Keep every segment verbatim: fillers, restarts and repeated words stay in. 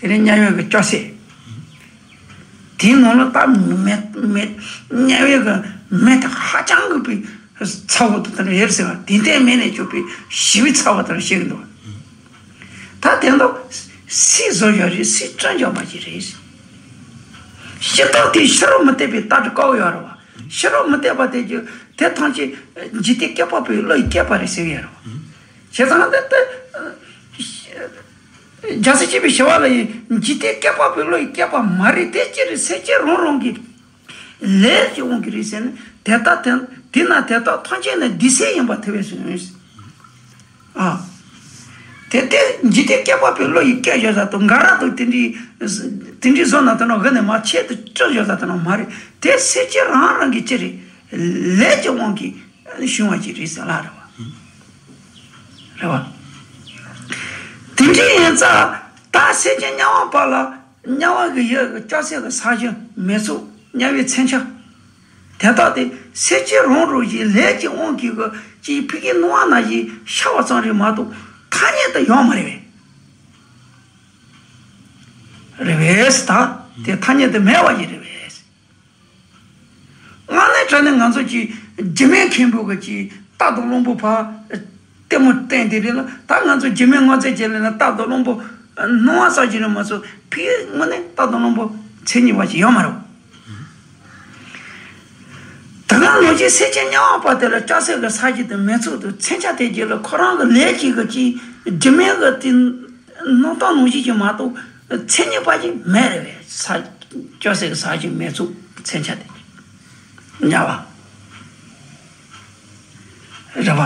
དེ་ནས་དམྱལ་བའི་གི་ལྕགས་སྲེག་དེའི་ནང་ལ་ད་མེ་མེ་དམྱལ་བའི་གི་མེ་དེ་ཧ་ཅང་གི་པའི་ཚ་བོ་དེ་དེ་ནས་ཡོད་ཟེར་བ་དེ་ལྟའི་མེ་ནས་བྱུགས་པའི་ཞི་བའི་ཚ་བོ་དེ་ལ་བཤད་གི་འདུག་ད་དེ་འདུག་སྲེག་བཟོ་ཡོད་རེད། སྲེག་བཀྲུ་འཇོག་པ་ཞིག་རེད། ཕྱི་ཐོག་དེ་ཕྱི་རོལ་མུ་སྟེགས་པའི་ལྟ་གྲུབ་དཀའ་བོ་ཡོད་རེད་བ། ཕྱི་རོལ་མུ་སྟེགས་པ་དེ་རྒྱུ་དེ་ཐམས་ཅད་འཇིག་རྟེན་བསྐལ་པ་པོའི་བློ་ཡིས་བསྐྱེད་པ་རེད་ཟེར་གི་ཡོད་རེད་བ། བྱས་ཙང་དེ་ལྟ། རྒྱལ་སྲས་བཅས་པའི་ཞི་བ་ལྷ་ཡིས་འཇིག་རྟེན་བསྐལ་པ་པོའི་བློ་ཡིས་བསྐྱེད་པ་མ་རེད། དེ་ཅི་རེད། སེམས་ཅན་རང་རང་གི་ལས་ཀྱི་དབང་གིས་རེད་ཟེར་ནས་དེ་ལྟ་དེ་དེས་ན་དེ་དག་ཐམས་ཅད་ནི་བདེ་གསལ་ཡིན་པར་ཐལ་བས་གསུངས། ཨ། དེ་དེ་འཇིག་རྟེན་བསྐལ་པ་པོའི་བློ་ཡིས་བསྐྱེད་བཞག་ས་དང་འགའ་ར་དང་དེ་འདྲའི་དེ་འདྲའི་བཟོ་ན་དེ་ནང་གི་ནས་མ་ཆེད་དུ་བཀྲུ་བཞག་ས་དེ་ནང་མ་རེད། དེ་སེམས་ཅན་རང་རང་གི་ཅི་རེད། ལས་ཀྱི་དབང་གིས་བྱུང་བ་ཅིག་རེད་ཟེར་ལ་རེད་བ། རེད་བ། དེ་འདྲ་ཡིན་ཙང་ད་སེམས་ཅན་དམྱལ་བ་པ་ལ་དམྱལ་བ་གི་ཡུལ་གྱི་ལྕགས་སྲེག་གི་ས་ཞིང་མེ་ཚོགས་དམྱལ་བའི་མཚོན་ཆ་དེ་དག་དེ་སེམས་ཅན་རང་རང་གི་ལས་ཀྱི་དབང་གིས་གི་ཅིག་ཕ་གིའི་སྣང་བ་ན་ཞིག་ཤར་བ་ཙམ་རེད་མ་གཏོགས་ཐ་སྙད་དུ་ཡོད་མ་རེད་པས། རེད་པས་ད་དེ་ཐ་སྙད་དུ་མེད་པ་ཞིག་རེད་པས། དངོས་གནས་དྲང་གནས་ང་ཚོ་གི་རྒྱུ་མེད་མཁན་པོ་གི་གི་རྟ་དང་གླང་པོ་ཕར་ལྟད་མོ་བསྟན་དེ་རེད་ལ། ད་ང་ཚོ་རྒྱུ་མེད་དངོས་རྫས་ཀྱི་ལས་ལ་རྟ་དང་གླང་པོ་སྣང་བ་ཙམ་ཞིག་རེད་མ་གཏོགས་ཕ་གིའི་དངོས་གནས་རྟ་དང་གླང་པོ་མཚན་ཉིད་པ་ཞིག་ཡོད་མ་རེད། ད་ག་ནང་བཞིན་སེམས་ཅན་དམྱལ་བ་པ་དེ་ལ་ལྕགས་སྲེག་གི་ས་གཞི་དང་མེ་ཚོགས་དང་མཚོན་ཆ་དེ་གྱིས་ལ་ཁོ་རང་གི་ལས་ཀྱི་གི་ཅིག་རྒྱུ་མེད་གི་དེ་སྣང་སྟངས་ནང་བཞིན་གྱི་མ་གཏོགས་མཚན་ཉིད་པ་ཅིག་མེད་རེད་པས། ས་ལྕགས་སྲེག་གི་ས་གཞི་མེ་ཚོགས་མཚོན་ཆ་དེ་དམྱལ་བ་རེད་པ།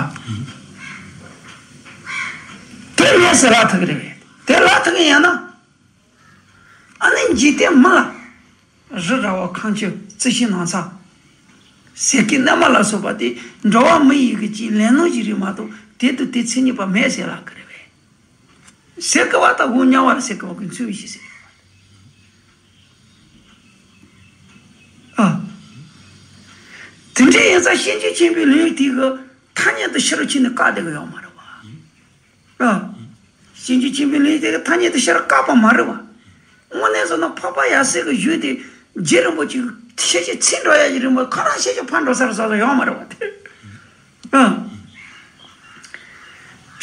དེ་ལས་སུ་ལ་ཐུག་རེད་པས། དེ་ལ་ཐུག་ཡིན་ན་ཨ་ནི་འཇིག་རྟེན་མི་ལ། རི་ར་བ་ཁང་ཆུ་རྩི་ཤིང་ནགས་ཚལ། ཟས་ཀྱི་སྣལ་མ་ལ་སོགས་པ་དེ་འགྲོ་བ་མི་ཡི་གི་ཅིག་ལས་སྣང་ཞིག་རེད་མ་གཏོགས་དེ་དུ་དེ་མཚན་ཉིད་པ་མེད་ཟེར་ལབ་ཀྱི་རེད་པས། ཟས་ཀྱི་བ་དང་འུ་དམྱལ་བ་ལ་ཟས་ཀྱི་བ་ཀུན་འཚོལ་བའི་ཕྱིར་ཟེར། ཨ། དེ་འདྲ་ཡིན་ཙང་གཤིན་རྗེ་ཆེན་པོའི་ལུས་དེ་གི་ཐ་སྙད་དུ་ཕྱི་རུ་ཕྱིན་ནས་བཀག་བསྡད་ཀྱི་ཡོད་མ་རེད་བ། ཨ། གཤིན་རྗེ་ཆེན་པོའི་ལུས་དེ་གི་ཐ་སྙད་དུ་ཕྱི་རུ་བཀག་པ་མ་རེད་བ། དངོས་གནས་བཟོ་ན་འཕགས་པ་ཡབ་སྲས་ཀྱི་ཡུལ་དེ་རྗེ་རིན་པོ་ཆེ་ཤེས་བྱ་ཚིག་འགྲོ་ཡ་ཡི་རིན་པོ་ཁོ་རང་ཤེས་བྱ་ཕར་འགྲོ་ས་རེད་སོགས་སོགས་ཡོད་མ་རེད་བ་དེ། ཨ།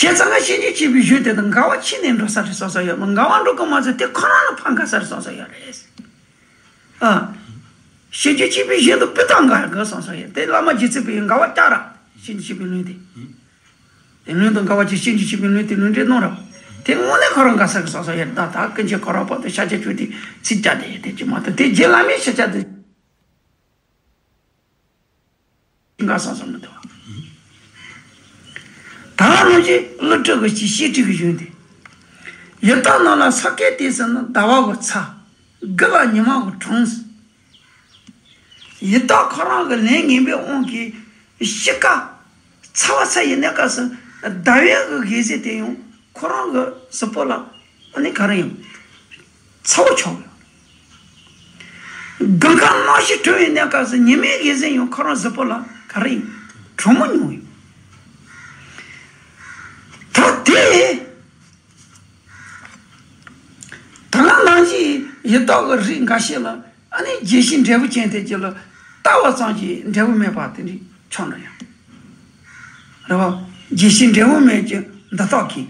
བྱས་ཙང་ང་གཤིན་རྗེ་ཆེན་པོའི་ཡུལ་དེ་དང་འགལ་བ་ཕྱིན་ནས་འགྲོ་ས་རེད་སོགས་སོགས་ཡོད་མ་འགལ་བ་འགྲོ་གི་མ་ཚད་དེ་ཁོ་རང་ལ་ཕར་འགལ་ས་རེད་སོགས་སོགས་ཡོད་རེད། ཨ། གཤིན་རྗེ་ཆེན་པོའི་ཡུལ་དུ་སྤུ་དང་འགལ་དགོས་སོང་སོང་ཡོད་དེ་བླ་མ་རྗེ་བཙུན་པའི་འགལ་བ་བསྐྱར་ར་གཤིན་རྗེ་ཆེན་པོའི་ལུང་དེ། དེ་ལུང་དང་འགལ་བ་ཅིག་གཤིན་རྗེ་ཆེན་པོའི་ལུང་དེ་ལུང་འདྲེན་གནང་ར། དེ་དངོས་གནས་ཁོ་རང་འགལ་ས་གི་སོང་སོང་ཡོད་ད་ད་ཀུན་མཁྱེན་ཁོ་རང་པོ་དེ་ཤཱཀྱ་ཆོས་དེ་ཚིག་བརྒྱ་དེ་དེ་ཅི་མ་གཏོགས་དེ་རྗེ་བླ་མའི་ཤཱཀྱ་དེ། འགའ་སང་སང་མི་འདུག་ད་ག་ནང་བཞིན་ཀླུ་སྒྲུབ་ཀྱི་ཅིག་བཤད་ཁྲིད་ཀྱི་གཞུང་དེ། ཡི་དྭགས་རྣམས་ལ་ས་གའི་སྟེང་སུ་ནི་ཟླ་བ་གི་ཚ། དགུ་ལ་ཉི་མ་གི་གྲང་། ཡི་དྭགས་ཁོ་རང་གི་ལས་ངན་པའི་དབང་གིས་དཔྱིད་ཀ་ཚ་བ་ཚ་ཡི་གནས་སྐབས་སུ་ཟླ་བའི་གི་འོད་ཟེར་དེ་ཡང་ཁོ་རང་གི་གཟུགས་པོ་ལ་ཨ་ནི་ག་རེ་ཡང་ཚ་བོ་ཆགས་ཡོད། དགུན་ཁ་གནམ་གཤིས་དྲོ་བའི་གནས་སྐབས་སུ་ཉི་མའི་འོད་ཟེར་ཡང་ཁོ་རང་གཟུགས་པོ་ལ་ག་རེ་ཡང་གྲང་མོ་མྱོང་ཡོད། ད་དེ་ད་ང་ནང་བཞིན་ཡི་དྭགས་ཀྱི་རིགས་འགའ་ཤས་ལ་ཨ་ནི་བརྗེད་ཤེས་འབྲས་བུ་ཅན་དེ་ཅིག་ལ་ལྟ་བ་ཙམ་གྱིས་འབྲས་བུ་མེད་པ་དེ་འདྲ་ཆགས་འགྲོ་ཡ། རེད་བ། བརྗེད་ཤེས་འབྲས་བུ་མེད་ཀྱི་འདི་དག་གིས།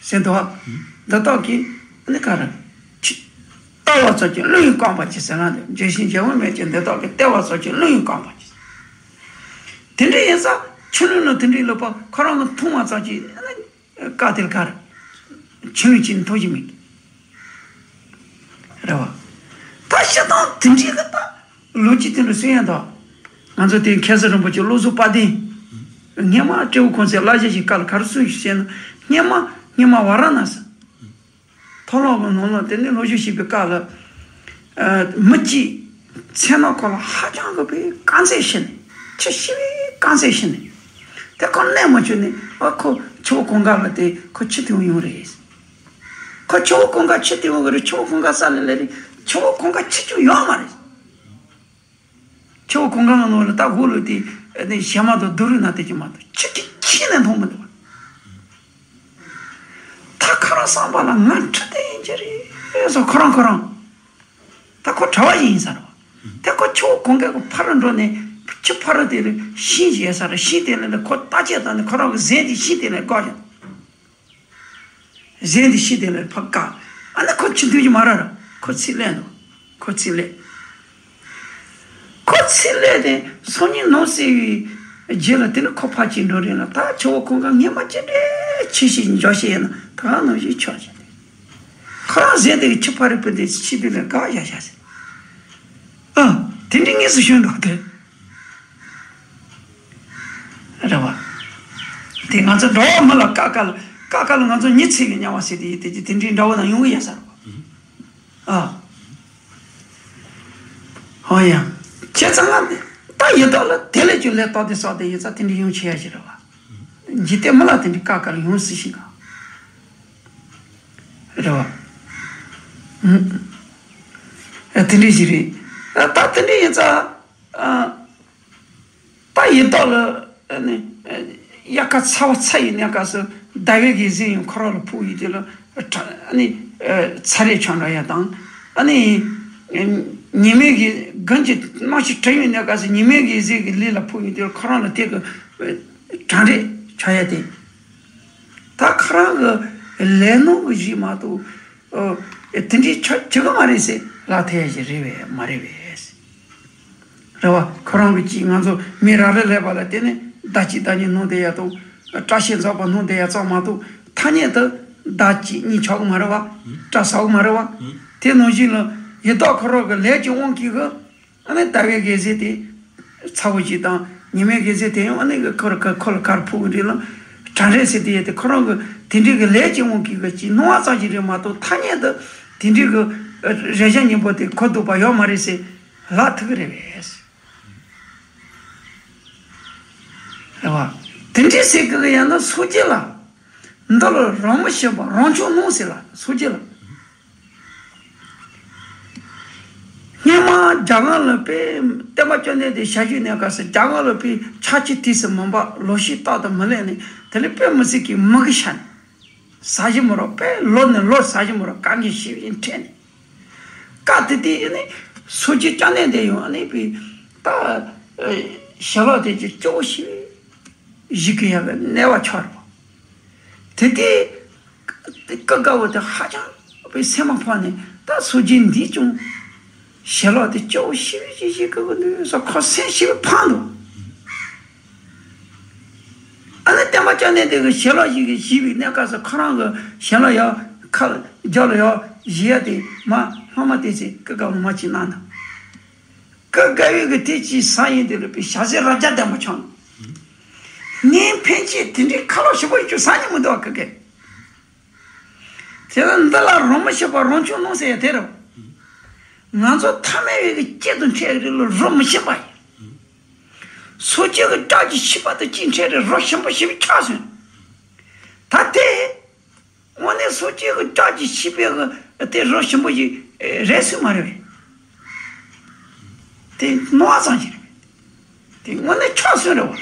ཟེར་འདུག་བ། འདི་དག་གིས་ནི་ག་རེ། ཆི། ལྟ་བ་ཚོགས་ཀྱི་རླུང་ཡིས་བཀང་བ་ཅི་ཟེར་ན་འདི་བརྗེད་ཤེས་འབྲས་བུ་མེད་ཀྱི་འདི་དག་གིས་ལྟ་བ་ཚོགས་ཀྱི་རླུང་ཡིས་བཀང་བ་ཅི། དེ་འདྲ་ཡིན་ཙང་ཆུ་རླུང་ལ་དེ་འདྲའི་ལུག་པ་ཁོ་རང་གི་མཐོང་བ་ཙམ་གྱིས་ནི་བཀག་དེར་ག་རེ། ཆུ་རླུང་གཅིག་མཐོང་ཞིག་མེད། རེད་བ། ད་ཤི་སྟངས་དེ་འདྲའི་གི་ད་ལོ་རྒྱུས་དེ་འདྲ་གསུང་ཡ་ད། ང་ཚོ་དེ་མཁན་ཟུར་རིན་པོ་ཆེ་བློ་བཟང་དཔལ་ལྡན། སྔོན་མ་སྤྲེའུ་ཁོང་ཚོས་བླ་བྱ་ཞིག་བཀའ་ལ་ག་རེ་གསུངས་ཤིག་ཟེར་ན་སྔོན་མ་སྔོན་མ་ཝཱ་ར་ཎ་སི། མཐོ་སློབ་ཀྱི་ནང་ལ་དེ་ནས་སློབ་སྦྱོང་བྱེད་པའི་སྐབས་ལ། མི་གཅིག་མཚན་ནག་ཁོ་ལ་ཧ་ཅང་གི་པའི་རྐང་རྩེད་ཤི་ནས་ཁྱི་ཤི་བའི་རྐང་རྩེད་ཤི་ནས། དེ་ཁོ་གནས་མ་བཅུག་ནས་ཨ་ཁོ་ཆུ་བོ་གངྒཱ་ལ་དེ་ཁོ་ཁྱི་དེ་ཡོང་རེད། ཁོ་ཆུ་བོ་གངྒཱ་ཁྱི་དེ་ཡོང་གི་རེད། ཆུ་བོ་གངྒཱ་ས་ལ་ལས་རེད། ཆུ་བོ་གངྒཱ་ཁྱི་ཆུ་ཡོང་མ་རེད། ཆུ་བོ་གངྒཱ་ནང་ལ་ད་སྒོ་ལུག་དེ་ནི་བྱེ་མ་དང་རྡོ་རུས་ན་དེ་ཅི་མ་གཏོགས་ཁྱི་གི་ཁྱི་ནས་མཐོང་མི་འདུག་ད་ཁ་ར་བསམ་པ་ལ་ང་ཁྲི་དེ་ཡིན་གྱི་རེད། ཨེ་སོ་ཁོ་རང་ཁོ་རང་། ད་ཁོ་གྲྭ་བ་ཞིག་ཡིན་ས་རེད་བ། ད་ཁོ་ཆུ་བོ་གངྒཱ་གི་ཕར་འགྲོ་ནས་ཆུ་ཕར་དེ་ལ་ཤིང་ཞིག་ཡོད་ས་རེད། ཤིང་དེ་ལ་ནི་ཁོ་བརྟག་དཔྱད་བཏང་ནས་ཁོ་རང་གི་གཟན་དེ་ཤིང་དེ་ལ་བཀག་ཡོད། གཟན་དེ་ཤིང་དེ་ལ་ཕར་བཀག་ཨ་ནི་ཁོ་ཕྱིན་ཐུབ་ཀྱི་མ་རེད་ར། ཁོ་ཚེ་ལས་འདུག་ཁོ་ཚེ་ལས། ཁོ་ཚེ་ལས་དེ་སང་ཉིན་ནངས་ཟེར་བའི་རྗེས་ལ་དེ་ནི་ཁོ་ཕར་ཕྱིན་འགྲོ་རན་ལ། ད་ཆུ་བོ་གངྒཱ་སྔས་མ་ཅི་འདྲའི་ཆེ་ཞིག་འཇོག་ཤེས་ཡིན་ན་ད་ག་ནང་བཞིན་ཆོག་ཅིག་ཁོ་རང་གཟན་དེ་གི་ཆུ་ཕར་རི་བུད་དེ་ཕྱིན་དེ་ལ་དགག་བཞག་བཞག་ཟེར། ཨ། དེ་འདྲའི་དངོས་སུ་བྱུང་འདུག་དེ། རེད་བ། དེ་ང་ཚོ་འགྲོ་བ་མི་ལ་ཀ་ཀ་ལ་ཀ་ཀ་ལ་ང་ཚོ་ཉི་ཚེ་བའི་དམྱལ་བ་ཟེར་དེ་ཡིན་དེ་དེ་འདྲའི་འདྲ་བོ་དང་ཡོང་གི་ཡ་ས་རེད་བ། ཨ། ཧོ་ཡ། བྱས་ཙང་ང་ད་ཡི་དྭགས་ལ་དེ་ལས་ཀྱང་ལས་ཏོག་དེ་སོགས་དེ་ཡིན་ཙང་དེ་འདྲའི་ཡོང་ཆེ་ཡ་ཞིག་རེད་བ། འཇིག་རྟེན་མི་ལ་དེ་འདྲའི་ཀ་ཀ་ལ་ཡོང་སྲིད་ཤིང་ག་རེད་བ། ཨ། དེ་འདྲའི་ཞིག་རེད། ད་དེ་འདྲའི་ཡིན་ཙང་། ཨ། ད་ཡི་དྭགས་ལ་ཨ་ནི་ཨ་དབྱར་ཁ་ཚ་བ་ཚ་ཡི་གནས་སྐབས་སུ་ཟླ་བའི་གཟན་ཡང་ཁོ་རང་ལ་ཕོག་ཡོད་དེ་ལ་ཨ་ནི་ཨ་ཚ་རེག་ཆང་འདྲ་ཡ་དང་། ཨ་ནི་ཨ་ཉི་མའི་གི་དགུན་གྱི་གནམ་གཤིས་དྲོ་ཡི་གནས་སྐབས་སུ་ཉི་མའི་གི་གཟན་གྱི་ལུས་ལ་ཕོག་ཡོད་དེ་ལ་ཁོ་རང་ལ་དེ་གི་ཨ་གྲང་རེག་ཆགས་ཡ་དེ། ད་ཁོ་རང་གི་ལས་སྣང་གི་གཞི་མ་གཏོགས་ཨ་དེ་འདྲའི་ཆ་བྱེད་གི་མ་རེད་ཟེར་ལབ་ཐུབ་ཡ་ཞིག་རེད་བས་མ་རེད་བས། རེད་བ། ཁོ་རང་གི་ཅིག་ང་ཚོ་མི་རབ་རིབ་སླེབས་པ་ལ་བརྟེན་ནས་ཟླ་གཅིག་ཟླ་གཉིས་སྣང་བསྡད་ཡ་དང་། སྐྲ་ཤད་འཛག་པ་སྣང་བསྡད་ཡ་ཙམ་མ་གཏོགས་ཐ་སྙད་དུ་ཟླ་གཅིག་གཉིས་ཆགས་གི་མ་རེད་བ། སྐྲ་ཟག་གི་མ་རེད་བ། དེ་ནང་བཞིན་ལ་ཡི་དྭགས་ཁོ་རང་གི་ལས་ཀྱི་དབང་གིས་གི་ཨ་ནི་ཟླ་བའི་གཟན་དེ་ཚ་བོ་ཅིག་དང་ཉི་མའི་གཟན་དེ་ཡང་ཨ་ནི་གི་ཁོ་ར་ཁོ་ལ་ཁར་ཕུག་གི་རེད་ལ། གྲང་རེག་ཟེར་དེ་ཡ་དེ་ཁོ་རང་གི་དེ་འདྲའི་གི་ལས་ཀྱི་དབང་གིས་གི་ཅིག་སྣང་བ་ཙམ་ཞིག་རེད་མ་གཏོགས་ཐ་སྙད་དུ་དེ་འདྲའི་གི་རེག་བྱ་གཉིས་པོ་དེ་གོ་ཐུབ་པ་ཡོད་མ་རེད་ཟེར་ལབ་ཐུབ་གི་རེད་བས། རེད་བ། དེ་འདྲའི་ཟེར་གི་གི་ཡང་ན་སོ་སྐྱེ་ལ། འདི་ལ་རང་མི་ཤེས་པ་རང་བྱུང་སྣང་ཟེར་ལ་སོ་སྐྱེ་ལ། སྔོན་མ་རྒྱ་གར་ལ་དཔེ་བསྟན་པ་བཅོམ་ལྡན་འདས་ཞལ་བཞུགས་གནས་སྐབས་སུ་རྒྱ་གར་ལ་དཔེ་ཆར་ཆུ་དུས་སུ་མུན་པ་ལོ་ཕྱུགས་རྟག་ཏུ་མི་ལེགས་ནས་དེ་ལས་དཔེ་མི་སྲིད་ཀྱི་མུ་གེ་ཤར་ནས། ཟ་ཞིག་མི་རོ་དཔེ་ལོ་ནས་ལོ་ཟ་ཞིག་མི་རོ་དཀའ་ངལ་ཞེ་པོ་ཅིག་འཕྲད་ནས། སྐབས་དེ་དུས་ནི་སོ་སྐྱེ་བཅོམ་ལྡན་འདས་ཡང་ནི་དཔེ་ད་ཞལ་ལག་དེ་ཅིག་སྐྱོ་བོ་ཞེ་པོ་ཞིག་གི་ཡ་གི་གནས་པ་ཆགས་རེད་པ། དེ་དུས། དེ་ཀ་དགའ་བོ་དེ་ཧ་ཅང་བའི་སེམས་མ་ཕམ་ནས་ད་སོ་སྐྱེ་འདིས་ཀྱང་ཞལ་ལག་དེ་སྐྱོ་བོ་ཞེ་པོ་ཅིག་ཞིག་གི་གི་འདུག་ས་ཁོ་སེམས་ཞེ་པོ་ཕམ་འདུག་ཨ་ནི་བསྟན་པ་བཅོམ་ལྡན་འདས་ཀྱི་ཞལ་ལག་ཞིག་གིས་བཞེས་པའི་གནས་སྐབས་སུ་ཁོ་རང་གི་ཞལ་ལག་ཡ་ཁ་རྒྱབ་ལ་ཡ་བཞེས་ཡ་དེ་མ་ལྷག་མ་དེ་ཚེ་ཀ་དགའ་བོ་མ་ཅིག་གནང་འདུག་ཀ་དགའ་བོས་གི་དེ་ཅིག་ཟ་ཡིན་དེ་ལ་པའི་ཞལ་ཟས་རབ་རྒྱ་ལྡན་པ་ཆགས་འདུག་ངའི་ཕན་ཆད་དེ་འདྲའི་ཁ་ལོ་ཞིག་པོ་ཡིན་རྒྱུ་ཟ་ནི་མི་འདུག་ཨ་ཀ་དགའ། དེ་ལ་འདི་ལ་རང་མི་ཤེས་པ་རང་བྱུང་སྣང་ཟེར་ཡ་དེ་རེད། ང་ཚོ་ཐ་མལ་བའི་གི་སྐྱེ་དང་འཕྲད་རིགས་ལ་རང་མི་ཤེས་པ་ཡིན། སོ་སྐྱེ་གི་སྐྲག་གི་ཤི་བ་དང་གཅིག་འཕྲད་རེད་རང་ཞིམ་པོ་ཞིམ་པོ་ཆགས་སོང་། ད་དེ། དངོས་གནས་སོ་སྐྱེ་གི་སྐྲག་གི་ཤི་བའི་གི་དེ་རང་ཞིམ་པོ་ཞིག་རེད་སོང་མ་རེད་པས། དེ་སྣང་བ་ཙམ་ཞིག་རེད་པས། དེ་དངོས་གནས་ཆགས་སོང་རེད་བ།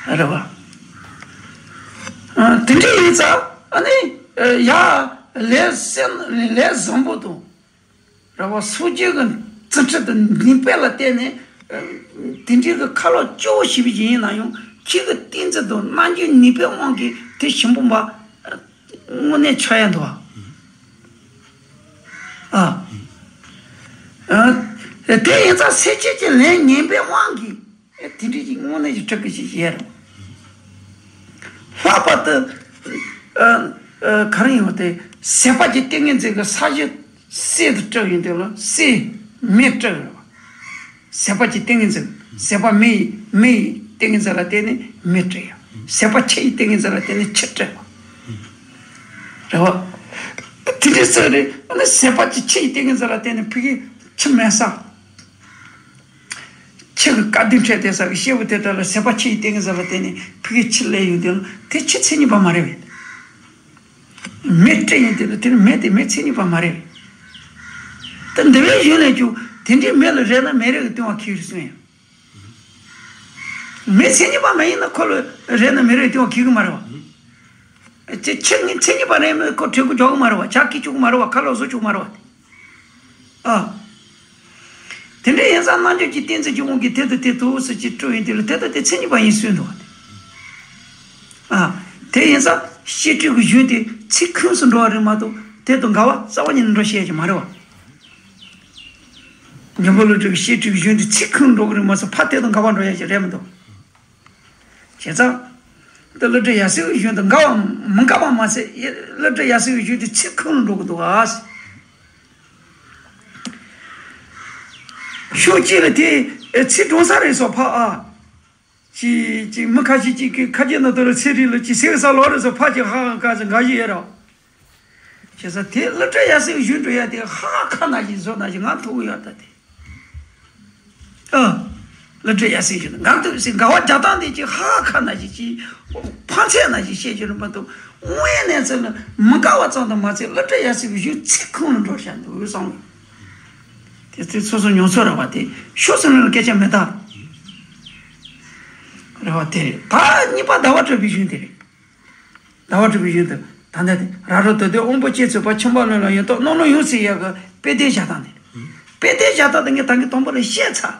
རེད་བ། ཨ། དེ་འདྲ་ཡིན་ཙང་ཨ་ནི་ཡ་ལས་སེམས་ལས་བཟང་པོ་དང་། རེད་བ། སོ་སྐྱེ་གི་རྩི་ཁྲི་དང་ནུས་པ་ལ་བརྟེན་ནས་དེ་འདྲའི་གི་ཁ་ལོ་སྐྱོ་བོ་ཞེ་པོ་ཞིག་ཡིན་ན་ཡང་ཁྱེད་ཀྱི་ཏིང་འཛིན་དང་རྣམ་འགྱུར་ནུས་པའི་དབང་གིས་དེ་ཞིམ་པོ་མ་དངོས་གནས་ཆགས་ཡ་འདུག་བ། ཨ། ཨ། དེ་ཡིན་ཙང་སེམས་ཅན་གྱི་ལས་ངན་པའི་དབང་གིས། ཨེ། དེ་འདྲའི་ཅིག་དངོས་གནས་ཀྱི་སྤྲུལ་སྐུ་ཞིག་བཞེངས་རོགས། ལྷག་པར་དུ། ཨ། ཨ། ག་རེ་ཡིན་པ་དེ་ཟད་པ་གི་ཏིང་ངེ་འཛིན་གྱི་ས་གཞི་གསེར་དུ་སྤྲུལ་ཡོང་དུས་ལ་གསེར་མེ་སྤྲུལ་རེད་བ། ཟད་པ་གི་ཏིང་ངེ་འཛིན། ཟད་པ་མེ་ཡི་མེ་ཡི་ཏིང་ངེ་འཛིན་ལ་བརྟེན་ནས་མེ་སྤྲུལ་ཡ། ཟད་པ་ཆུ་ཡི་ཏིང་ངེ་འཛིན་ལ་བརྟེན་ནས་ཆུ་སྤྲུལ་བ། རེད་བ། དེ་འདྲའི་ཚོད་རེད། ཨ་ནི་ཟད་པ་གི་ཆུ་ཡི་ཏིང་ངེ་འཛིན་ལ་བརྟེན་ནས་ཕ་གི་ཆུ་མེད་ས། ཁྱི་གི་དཀའ་སྡུག་འཕྲད་བསྡད་ས་གི་སྐྱེ་བོ་དེ་དག་ལ་ཟད་པ་ཆུ་ཡི་ཏིང་ངེ་འཛིན་ལ་བརྟེན་ནས་ཕ་གི་ཆུ་སླེབས་ཡོང་དུས་ལ་དེ་ཆུ་མཚན་ཉིད་པ་མ་རེད་པས། མེ་སྤྲད་ཡོང་དུས་ལ་དེ་ནི་མེ་དེ་མེ་མཚན་ཉིད་པ་མ་རེད་པས། ད་འདི་བའི་གཞུང་ལས་ཀྱང་དེ་འདྲའི་མེ་ལ་རེག་ན་མེ་རེག་གི་ལྟུང་བ་འཁེལ་རེད་གསུངས་ཡོད། མེ་མཚན་ཉིད་པ་མ་ཡིན་ན་ཁོ་ལ་རེག་ན་མེ་རེག་གི་ལྟུང་བ་འཁེལ་གི་མ་རེད་བ། དེ་ཕྱིར་ངས་མཚན་ཉིད་པ་རེད་མོད་ཁོ་བྲིས་སྐུ་འཇོག་གི་མ་རེད་བ། ཇ་གི་བཅུག་གི་མ་རེད་བ། ཁ་ལག་བཟོ་བཅུག་གི་མ་རེད་བ། ཨ། དེ་འདྲ་ཡིན་ཙང་རྣལ་འབྱོར་གྱི་ཏིང་འཛིན་གྱི་དབང་གིས་དེ་དང་དེ་ཐུག་ཟེར་གྱི་སྤྲོ་ཡིན་དེ་ལ་དེ་དང་དེ་མཚན་ཉིད་པ་ཡིན་སུན་འདུག་བ་དེ། ཨ། དེ་ཡིན་ཙང་བཤད་སྤྲོས་ཀྱི་གཞུང་དེ་ཚིག་ཁུངས་སུ་འགྲོ་བ་རེད་མ་གཏོགས་དེ་དང་འགལ་བ་རྩ་བ་ཉིད་ནས་འགྲོ་ཤེས་ཀྱི་མ་རེད་བ། འཇམ་དཔལ་བློ་གྲོས་ཀྱི་བཤད་སྤྲོས་ཀྱི་གཞུང་དེ་ཚིག་ཁུངས་འགྲོ་གི་རེད་མ་གཏོགས་ཕར་དེ་དང་འགལ་བ་འགྲོ་ཡ་ཞིག་རེད་མི་འདུག་བྱས་ཙང་། འདི་བློ་གྲོས་ཡབ་སྲས་ཀྱི་གཞུང་དང་འགལ་བ་མི་འགལ་བ་མ་ཟད་བློ་གྲོས་ཡབ་སྲས་ཀྱི་གཞུང་དེ་ཚིག་ཁུངས་ལ་འགྲོ་གི་འདུག་ཨ། ཕྱོགས་གཅིག་ལ་དེ་ཚིག་འགྲོ་ས་རེད་སོ་ཕ་ཨ། ཅི་ཅི་མི་ཁ་ཤས་ཅིག་གིས་ཁ་རྒྱུན་ནང་དུ་ལ་ཚིག་རིགས་ལ་ཅི་ཟེར་ས་ལོག་རེད་སོ་ཕ་ཅིག་ཧ་ཧ་ག་ཟེར་འགའ་ཞིག་ཡོད་རོགས། བྱས་ཙང་དེ་བློ་གྲོས་ཡབ་སྲས་ཀྱི་གཞུང་འགྲོ་ཡ་དེ་ཧ་ཧ་ཁ་ན་ཞིག་བཟོ་ན་ཞིག་ང་ཐུག་གི་ཡོད་ད་དེ། ཨ། བློ་གྲོས་ཡབ་སྲས་ཀྱི་ང་ཐུག་ཟེར་འགལ་བ་རྒྱག་སྟངས་དེ་ཅིག་ཧ་ཧ་ཁ་ན་ཞིག་ཅིག་ཕངས་ཚད་ན་ཞིག་བཤད་རྒྱུ་རེད་མ་གཏོགས་དངོས་གནས་ཚོ་ལ་མི་དགའ་བ་ཙམ་དུ་མ་ཚད་བློ་གྲོས་ཡབ་སྲས་ཀྱི་གཞུང་ཚིག་ཁུངས་ལ་འགྲོ་བཞག་འདུག་བསམ། དེ་ཚོ་སོ་སོ་མྱོང་ཚོར་ར་བ་དེ་ཤོག་ཟེར་ན་ལ་སྐད་ཆ་མེད་ད། རེད་བ་དེ་རེད། ད་གཉིས་པ་ཟླ་བ་གྲགས་པའི་གཞུང་དེ་རེད། ཟླ་བ་གྲགས་པའི་གཞུང་དུ་ད་ལྟ་དེ་རབ་རིབ་དོན་ལྡན་དབང་པོ་སྐྱེས་ཚོགས་པ་ཁྱིམ་པ་ལོན་ལ་ཡོད་དོ་རྣམས་ལ་ཡོང་ཟེར་ཡག་གི་དཔེ་དེབ་བཞག་སྟངས་དེ། དཔེ་དེབ་བཞག་སྟངས་དེ་ངས་ད་གིན་དང་པོ་ལ་བཤད་ཚར།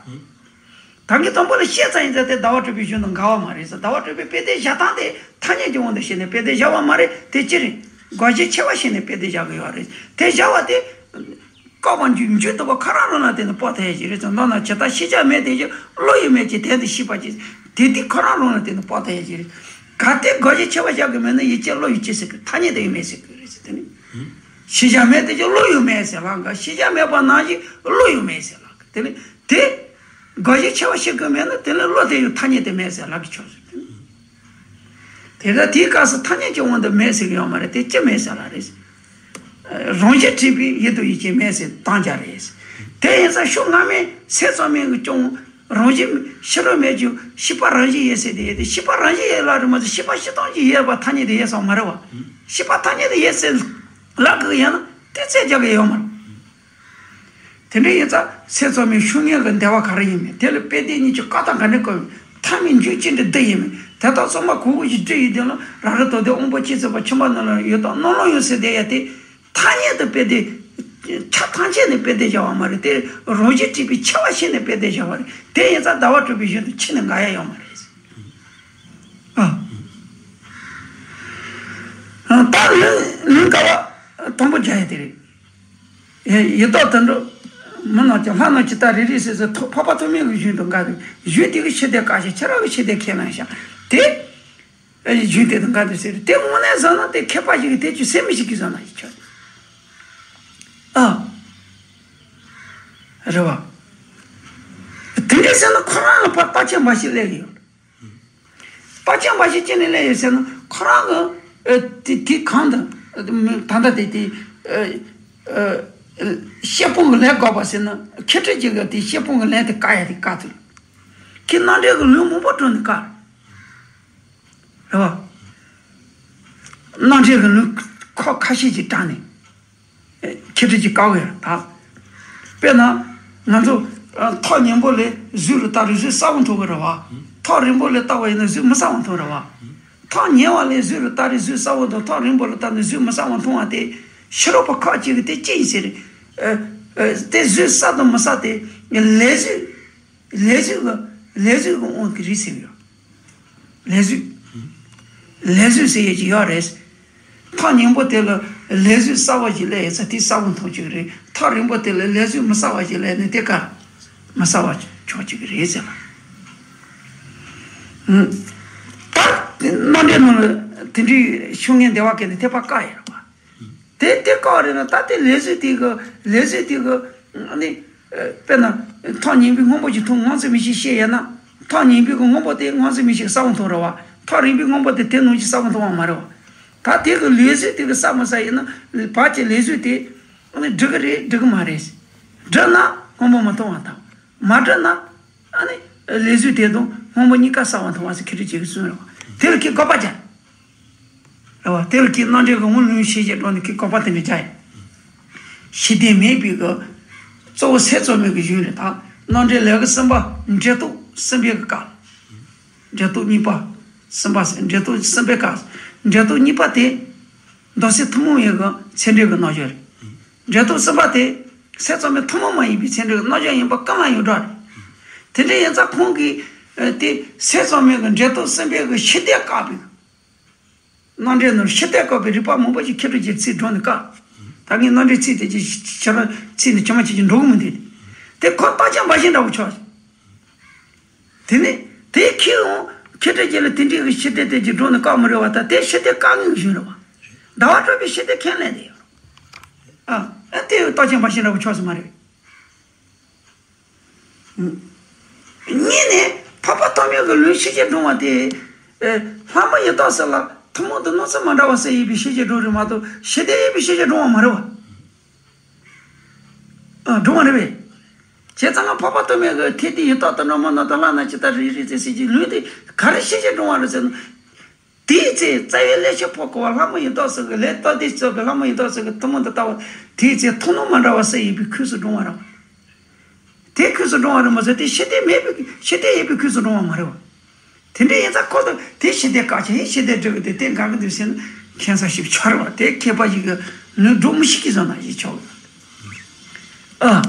ད་གིན་དང་པོ་ལ་བཤད་ཚར་ཡིན་ཙང་དེ་ཟླ་བ་གྲགས་པའི་གཞུང་དང་འགལ་བ་མ་རེད་ཟེར། ཟླ་བ་གྲགས་པའི་དཔེ་དེབ་བཞག་སྟངས་དེ་ཐ་སྙད་ཀྱི་དབང་དུ་བྱས་ནས་དཔེ་དེབ་བཞག་པ་མ་རེད་དེ་ཅི་རེད། དགོངས་གཞི་ཆེ་བ་བྱས་ནས་དཔེ་དེབ་བཞག་གི་ཡོད་རེད། དེ་བཞག་པ་དེ། བཀག་པ་འཇུག་འཇུག་ཐུབ་པ་ཁོ་རང་རང་ལ་བརྟེན་ནས་དཔོག་ཐུབ་ཡ་ཞིག་རེད་ཙང་མདོར་ན་ཇི་ལྟར་ཤེས་བྱ་མེད་དེ་བཞིན་བློ་ཡི་མེད་ཀྱི་དོན་དུ་ཤེས་པ་ཅིག་དེ་དེ་ཁོ་རང་རང་ལ་བརྟེན་ནས་དཔོག་ཐུབ་ཡ་ཞིག་རེད། གལ་ཏེ་དགོངས་གཞི་ཆེ་བ་བཞག་གི་མེད་ན་ཡིད་ཆེས་བློ་ཡིད་ཆེས་ཟེར་གི་ཐ་སྙད་དུ་ཡོད་མེད་ཟེར་གི་རེད་ཟེར་དེ་ནི། ཤེས་བྱ་མེད་དེ་བཞིན་བློ་ཡོད་མེད་ཟེར་ལ་འགའ་ཤེས་བྱ་མེད་པ་ནང་བཞིན་བློ་ཡོད་མེད་ཟེར་ལ་དེ་ནི་དེ། དགོངས་གཞི་ཆེ་བ་ཤེས་གི་མེད་ན་དེ་ནི་བློ་དེ་ཡང་ཐ་སྙད་དུ་མེད་ཟེར་ལ་གི་ཆོག་ཟེར་དེ་ནི། དེ་ལྟར་དེའི་སྐབས་སུ་ཐ་སྙད་ཀྱི་དབང་དུ་མེད་ཟེར་གྱི་ཡོད་མ་རེད་དེ་ཅི་མེད་ཟེར་ལ་རེད། རང་བཞིན་བྲིས་པའི་ཡུལ་དུ་ཡིད་ཆེས་མེད་ཟེར་དང་རྒྱ་རེད། དེ་ཡིན་ཙང་ཤོག་སྔ་མའི་སེམས་ཙམ་མིན་གྱི་སྐྱོང་རང་བཞིན་ཕྱི་རོལ་མེད་ཀྱང་ཤེས་པ་རང་བཞིན་ཡོད་ཟེར་དེ་ཡོད་དེ་ཤེས་པ་རང་བཞིན་ཡོད་ལ་རེད་མ་ཟད་ཤེས་པ་སྤྱིར་བཏང་གི་ཡོད་པ་ཐ་སྙད་དུ་ཡོད་ས་མ་རེད་བ། ཤེས་པ་ཐ་སྙད་དུ་ཡོད་ཟེར་ལབ་དགོས་ཡོད་ན་དེ་རྩད་རྒྱག་གི་ཡོད་མ་རེད། དེ་འདྲ་ཡིན་ཙང་སེམས་ཙམ་མིན་ཤུགས་ངན་གྱི་འདས་པ་ག་རེ་ཡིན་མིན་དེ་ལ་དཔེ་དེབ་གཉིས་ཀྱི་བཀའ་རྟགས་ག་འདྲ་བཀོད་མིན་མཐའ་མའི་མཇུག་ཅི་འདྲ་བསྡུ་ཡིན་མིན་དེ་དག་ཚང་མ་གོ་གོ་ཞིག་བྲིས་ཡོད་དེ་ལ་རབ་རིབ་དོན་ལྡན་དབང་པོ་སྐྱེས་ཚོགས་པ་ཁྱིམ་པ་རྣམས་ལ་ཡོད་དོ་རྣམས་ལ་ཡོད་ཟེར་བསྡད་ཡ་དེ་ཐ་སྙད་དུ་དཔེ་དེབ་ཆ་ཐམས་ཅད་ནས་དཔེ་དེབ་བཞག་པ་མ་རེད་དེ་རང་བཞིན་བྲིས་པའི་ཆེ་བ་ཞིག་ནས་དཔེ་དེབ་བཞག་པ་རེད་དེ་ཡིན་ཙང་ཟླ་བ་གྲགས་པའི་གཞུང་དང་ཁྱོན་ནས་འགལ་ཡ་ཡོད་མ་རེད། ཨ། ད་ལུང་ལུང་ཀ་བ་དང་པོ་རྒྱག་ཡ་དེ་རེད། ཡི་དྭགས་དུད་འགྲོ། མི་རྣམས་ཀྱང་ལྷ་རྣམས་ཇི་ལྟར་རེ་རེ་ཟེར་ཟེར་ཐོག་འཕགས་པ་ཐོགས་མེད་ཀྱི་གཞུང་དང་འགལ་ཏེ་གཞུང་དེ་གི་ཕྱི་དེ་བཀག་ཞིང་ཁྱེད་རང་གི་ཕྱི་དེ་ཁས་བླངས་ཤག་དེ། གཞུང་དེ་དང་འགལ་ཏེ་ཟེར་དེ་དངོས་གནས་བཟང་ན་དེ་མཁས་པ་ཞིག་གིས་དེ་ཅི་སེམས་མི་ཞིག་གིས་བཟང་ན་ཞིག་ཆོག་ཨ། རེད་བ། དེ་འདྲ་ཟེར་ན་ཁོ་རང་ལ་ཕར་བརྟག་དཔྱད་འབའ་ཞིག་སླེབས་ཀྱི་ཡོད། བརྟག་དཔྱད་འབའ་ཞིག་ཅི་ནས་སླེབས་ཡོད་ཟེར་ན་ཁོ་རང་གི་ཨ་དེ་དེ་གང་དང་ད་ལྟ་དེ་དེ་ཨ་ཨ་དཔྱད་སྤོང་གི་ལན་བཀག་པ་ཟེར་ན་མཁས་གྲུབ་ཅིག་གིས་དེ་དཔྱད་སྤོང་གི་ལན་དེ་བཀག་ཡ་དེ་བཀག་ཐུབ། ཁྱེད་རྣམ་འགྲེལ་གི་ལུང་མང་པོ་དྲངས་ནས་བཀག་རེད་བ། རྣམ་འགྲེལ་གི་ལུང་ཁ་ཁ་ཤས་ཅིག་དྲངས་ནས། ཁྱེད་ཀྱིས་ཀྱི་དཀའ་བས་ད། དཔེར་ན། ང་ཚོ་ཨ་ཐག་ཉེ་པོ་ལས་གཟུགས་ལ་ལྟ་རེ་གཟུགས་གསལ་པོ་མཐོང་གི་རེད་བ། ཐག་རིང་པོ་ལས་ལྟ་བ་ཡིན་ན་གཟུགས་མི་གསལ་པོ་མཐོང་རེད་བ། ཐག་ཉེ་བ་ལས་གཟུགས་ལ་ལྟ་རེ་གཟུགས་གསལ་པོ་མཐོང་ཐག་རིང་པོ་ལ་ལྟ་ན་གཟུགས་མི་གསལ་པོ་མཐོང་བ་དེ་ཕྱི་རོལ་པ་ཁ་ཅིག་གིས་དེ་ཅི་ཡིན་ཟེར། ཨ་ཨ་དེ་གཟུགས་གསལ་དང་མི་གསལ་དེ་ལས་གཟུགས། ལས་གཟུགས་ཀྱི་ལས་གཟུགས་ཀྱི་དབང་གིས་རེད་ཟེར་གྱི་ཡོད། ལས་གཟུགས། ལས་གཟུགས་ཟེར་ཡས་ཀྱི་ཡོད་རེད། ཐག་ཉེ་པོ་དེ་ལ་ལས་གཟུགས་གསལ་བ་ཞིག་སླེབས་ཡས་ཚེ་དེ་གསལ་པོ་མཐོང་བཅུག་རེད། ཐག་རིང་པོ་དེ་ལ་ལས་གཟུགས་མི་གསལ་བ་ཞིག་སླེབས་ནས་དེ་ག་མི་གསལ་བ་ཆགས་བཅུག་གི་རེད་ཟེར་ལ། ད་དེ་རྣམ་འགྲེལ་ནང་ལ་དེ་འདྲའི་ཤུགས་ངན་འདི་བ་གས་ནས་དེ་ཕར་བཀག་ཡོད་རེད་པ། དེ་དེ་བཀག་རེད་ན་ད་དེ་ལས་གཟུགས་དེ་གི་ལས་གཟུགས་དེ་གི་ཨ་ནི་དཔེར་ན་ཐག་ཉེ་པོའི་སྔོན་པོ་ཞིག་མཐོང་ངང་ཚུལ་མིན་ཞིག་ཤེས་ཡོད་ན་ཐག་ཉེ་པོའི་གི་སྔོན་པོ་དེ་ངང་ཚུལ་མིན་ཞིག་གསལ་པོ་མཐོང་རེད་བ། ཐག་རིང་པོའི་སྔོན་པོ་དེ་དེ་ནང་བཞིན་གསལ་པོ་མཐོང་བ་མ་རེད་བ། ད་དེ་གི་ལས་གཟུགས་དེ་གི་གསལ་མི་གསལ་ཡིན་ན་བར་གྱི་ལས་གཟུགས་དེ་ཨ་ནི་འགྲིག་གི་རེད་འགྲིག་གི་མ་རེད། འགྲིག་ན་སྔོན་པོ་མི་མཐོང་བ་དང་མ་འགྲིག་ན། ཨ་ནི། ལས་གཟུགས་དེ་དང་སྔོན་པོ་གཉིས་ཀ་གསལ་བ་མཐོང་བ་ཟེར་ཁྱེད་རིགས་ཅིག་གིས་གསུངས་རེད་བ། དེ་ལ་ཁྱེད་དགག་པ་རྒྱག་རེད་བ། དེ་ལ་ཁྱེད་རྣམ་འགྲེལ་གྱི་དབང་ལུང་ཤེས་བྱེད་སྒྲོག་ནས་ཁྱེད་དགག་པ་དེ་འདྲ་རྒྱག་ཡ། ཤེས་ལྡན་མེད་པའི་གི་གཙོ་བོ་སེམས་ཙམ་མིན་གྱི་གཞུང་རེད་ད། རྣམ་འགྲེལ་ལེའུ་གསུམ་པ་འགྲེལ་བསྟོད་གསུམ་པའི་གི་བཀའ། འགྲེལ་བསྟོད་གཉིས་པ། གསུམ་པ་ཟེར། འབྲས་རྟོག་གསུམ་པའི་སྐབས། འབྲས་རྟོག་གཉིས་པ་དེ་མདོ་སྡེ་ཐུན་མོང་བའི་གི་ཚད་འབྲས་ཀྱི་རྣམ་གཞག་རེད། འབྲས་རྟོག་གསུམ་པ་དེ་ས་གཙང་མའི་ཐུན་མོང་མ་ཡིན་པའི་ཚད་འབྲས་ཀྱི་རྣམ་གཞག་ཡིན་པ་གང་ལ་ཡང་འགྲོ་རེད། དེ་འདྲ་ཡིན་ཙང་ཁོང་གིས་ཨ་དེ་ས་གཙང་མའི་གི་འབྲས་རྟོག་གསུམ་པའི་གི་ཕྱི་ལྟས་བཀག་པའི་གི་རྣམ་འགྲེལ་ནང་ཕྱི་ལྟས་བཀག་པའི་རིགས་པ་མང་པོ་ཞིག་མཁས་གྲུབ་རྗེ་ཚེ་སྒྲུང་ནས་བཀག་ད་ངས་རྣམ་འགྲེལ་ཚིག་དེ་ཅི་ཁྱེད་རང་ཚིག་ནས་ཇི་མ་ཇི་བཞིན་འགྲོ་གི་མི་འདུག་དེ་ཁོ་རྟགས་ཅན་འབའ་ཞིག་འདྲ་བོ་ཆགས། དེ་ནས་དེ་ཁྱེད་འོང་མཁས་གྲུབ་རྗེ་ལ་དེ་འདྲའི་གི་ཕྱི་ལྟས་དེ་ཅི་སྒྲུང་ནས་བཀག་མི་རེད་བ། ད་དེ་ཕྱི་ལྟས་བཀག་ངེས་ཀྱི་གཞུང་རེད་བ། ཟླ་བ་གྲགས་པའི་ཕྱི་ལྟས་ཁས་ལེན་དེ་ཡོད་རེད། ཨ་ཨ་དེ་རྟགས་ཅན་འབའ་ཞིག་འདྲ་བོ་ཆགས་སོང་མ་རེད། གཉིས་ནས་འཕགས་པ་ཐོགས་མེད་ཀྱི་ལུང་ཕྱི་བཤད་སྒྲུང་བ་དེ། ཨེ། ལྷ་མོ་ཡི་དྭགས་སོགས་ལ་ཐུན་མོང་དུ་སྣང་ཚུལ་མ་འདྲ་བ་གསལ་ཡོད་པའི་ཕྱི་བཤད་སྒྲུང་རེད་མ་གཏོགས་ཕྱི་ལྟས་ཡོད་པའི་ཕྱི་བཤད་སྒྲུང་བ་མ་རེད་བ། ཨ། སྒྲུང་བ་རེད་པས། བྱས་ཙང་ང་འཕགས་པ་ཐོགས་མེད་ཀྱི་ཐེག་ཏུ་ཡི་དྭགས་དང་འགྲོ་མ་རྣམས་དང་ལྷ་རྣམས་ཇི་ལྟར་རིགས་རིགས་ཏེ་ཟེར་གྱི་ལུང་དེ་ག་རེ་ཕྱི་བཤད་སྒྲུང་བ་རེད་ཟེར་ན། དེའི་ཚེ་རྩ་བའི་ཀླད་ཆེན་ཕོ་ཁོ་བ་ལྷ་མོ་ཡི་དྭགས་སོགས་ཀྱི་ལས་རྟགས་དེ་གཙོས་པའི་ལྷ་མོ་ཡི་དྭགས་སོགས་ཀྱི་ཐུན་མོང་དུ་ལྟ་བ་དེའི་ཚེ་ཐུན་མོང་མ་འདྲ་བ་གསལ་ཡོད་པའི་ཁུངས་སུ་སྒྲུང་བ་རེད་བ། དེ་ཁུངས་སུ་སྒྲུང་བ་རེད་མ་ཟད་དེ་ཕྱི་ལྟས་མེད་པའི་ཕྱི་ལྟས་ཡོད་པའི་ཁུངས་སུ་སྒྲུང་བ་མ་རེད་བ། དེ་འདྲ་ཡིན་ཙང་ཁོ་ཚོ་དེ་ཕྱི་ལྟས་བཀག་ཅིང་ཕྱི་ལྟས་སྒྲུབ་པ་དེ་དེ་འགལ་གྱི་འདུག་ཟེར་ན་མཁྱེན་ས་ཞིག་ཆགས་རེད་བ། དེ་མཁས་པ་ཞིག་གི་ལུང་སྒྲུང་མི་ཤེས་ཀྱི་བཟོ་ན་ཞིག་ཆོག་གི། ཨ།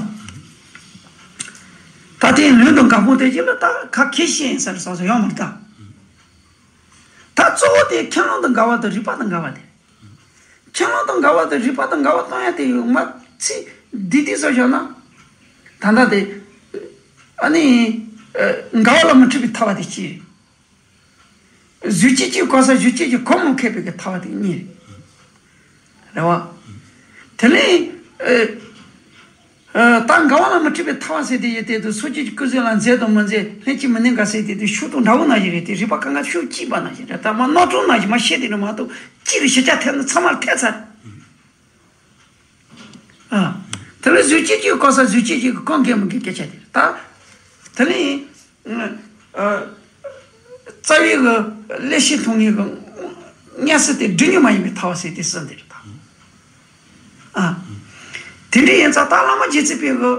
ད་དེ་ལུང་དང་འགལ་སྤོང་དེ་ཅིག་ལ་ད་ཁ་ཁས་ཤེས་ཡིན་ས་རེད་སོ་སོ་ཡོང་མ་རེད་ད། ད་གཙོ་བོ་དེ་ཁྱེད་རང་དང་འགལ་བ་དང་རིགས་པ་དང་འགལ་བ་དེ། ཁྱེད་རང་དང་འགལ་བ་དང་རིགས་པ་དང་འགལ་བ་གཏོང་ཡ་དེ་ཡོད་མ་ཚིག་འདི་དེ་བཟོ་བཞག་ན། ད་ལྟ་དེ། ཨ་ནི། ཨ། འགལ་བ་ལ་མི་འཁྲུལ་བའི་ཐལ་བ་དེ་གཅིག་རེད། གཟུགས་ཅན་གཅིག་གོ་ས་གཟུགས་ཅན་གྱི་གོ་མི་ཁེགས་པའི་གི་ཐལ་བ་དེ་གཉིས་རེད། རེད་བ། དེ་ལས། ཨ། ཨ། ད་འགལ་བ་ལ་མི་འཁྲུལ་བའི་ཐལ་བ་ཟེར་དེ་ཡི་སྟེང་དུ་སོ་སྐྱེ་གི་སྐུ་གཟུགས་ལ་མཛེས་དང་མི་མཛེས་ལྷན་ཅིག་མི་གནས་འགའ་ཟེར་དེ་དུ་ཤུགས་དང་འདྲ་བོ་ན་ཞིག་རེད་དེ་རིགས་པ་གང་ག་ཤུགས་གཅིག་པ་ན་ཞིག་རེད། ད་མ་རྣོ་དྲུང་ན་ཞིག་མ་ཤེས་དེ་རེད་མ་གཏོགས་གཅིག་གི་ཤེས་བྱ་ཐེབས་ན་ཚང་མར་ཐེབས་ཚར། ཨ། དེ་ལ་གཟུགས་ཅན་གྱི་གོ་ས་གཟུགས་ཅན་གྱི་གོ་འགལ་མི་འགལ་སྐད་ཆ་དེ་རེད་ད། དེ་ལས། ཨ། རྩ་བའི་གི་ཀླད་ཤེས་མཐོང་ངེས་ཀྱི་མངོན་གསལ་དེ་སྒྲིབ་གཉུག་མ་ཡིན་པའི་ཐལ་བ་ཟེར་དེ་གསུམ་དེ་རེད་ད། ཨ། དེ་འདྲ་ཡིན་ཙང་ད་བླ་མ་རྗེ་བཙུན་པའི་གི་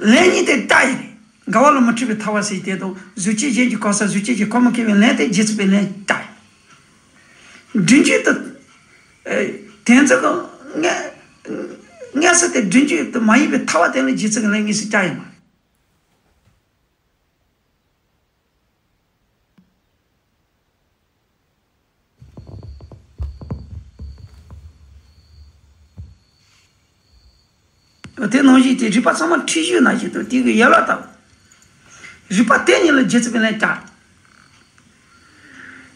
ལན་གཉིས་དེ་ལྟ་ཡིན། འགལ་བ་ལ་མི་འཁྲུལ་བའི་ཐལ་བ་ཟེར་དེ་དང་གཟུགས་ཅན་གཞན་གྱི་གོ་ས་གཟུགས་ཅན་གྱི་གོ་མི་ཁེགས་པའི་ལན་དེ་རྗེ་བཙུན་པའི་ལན་ལྟ་ཡིན། སྒྲིབ་གཉུག་ཏུ། ཨ། དེ་ཚོ་གི་མངོན་མངོན་གསལ་དེ་སྒྲིབ་གཉུག་ཏུ་མ་ཡིན་པའི་ཐལ་བ་དེ་ལ་རྗེ་བཙུན་གྱི་ལན་གཉིས་སུ་བསྐྱར་ཡོད་མ་རེད། དེ་ནང་བཞིན་དེ་རིགས་པ་ཚང་མ་འཁྲུལ་ཞིག་ན་ཞིག་ཏུ་དེ་གི་ཡལ་བ་དང་། རིགས་པ་དེ་ཉིད་ལ་རྗེ་བཙུན་པའི་ལན་བསྐྱར།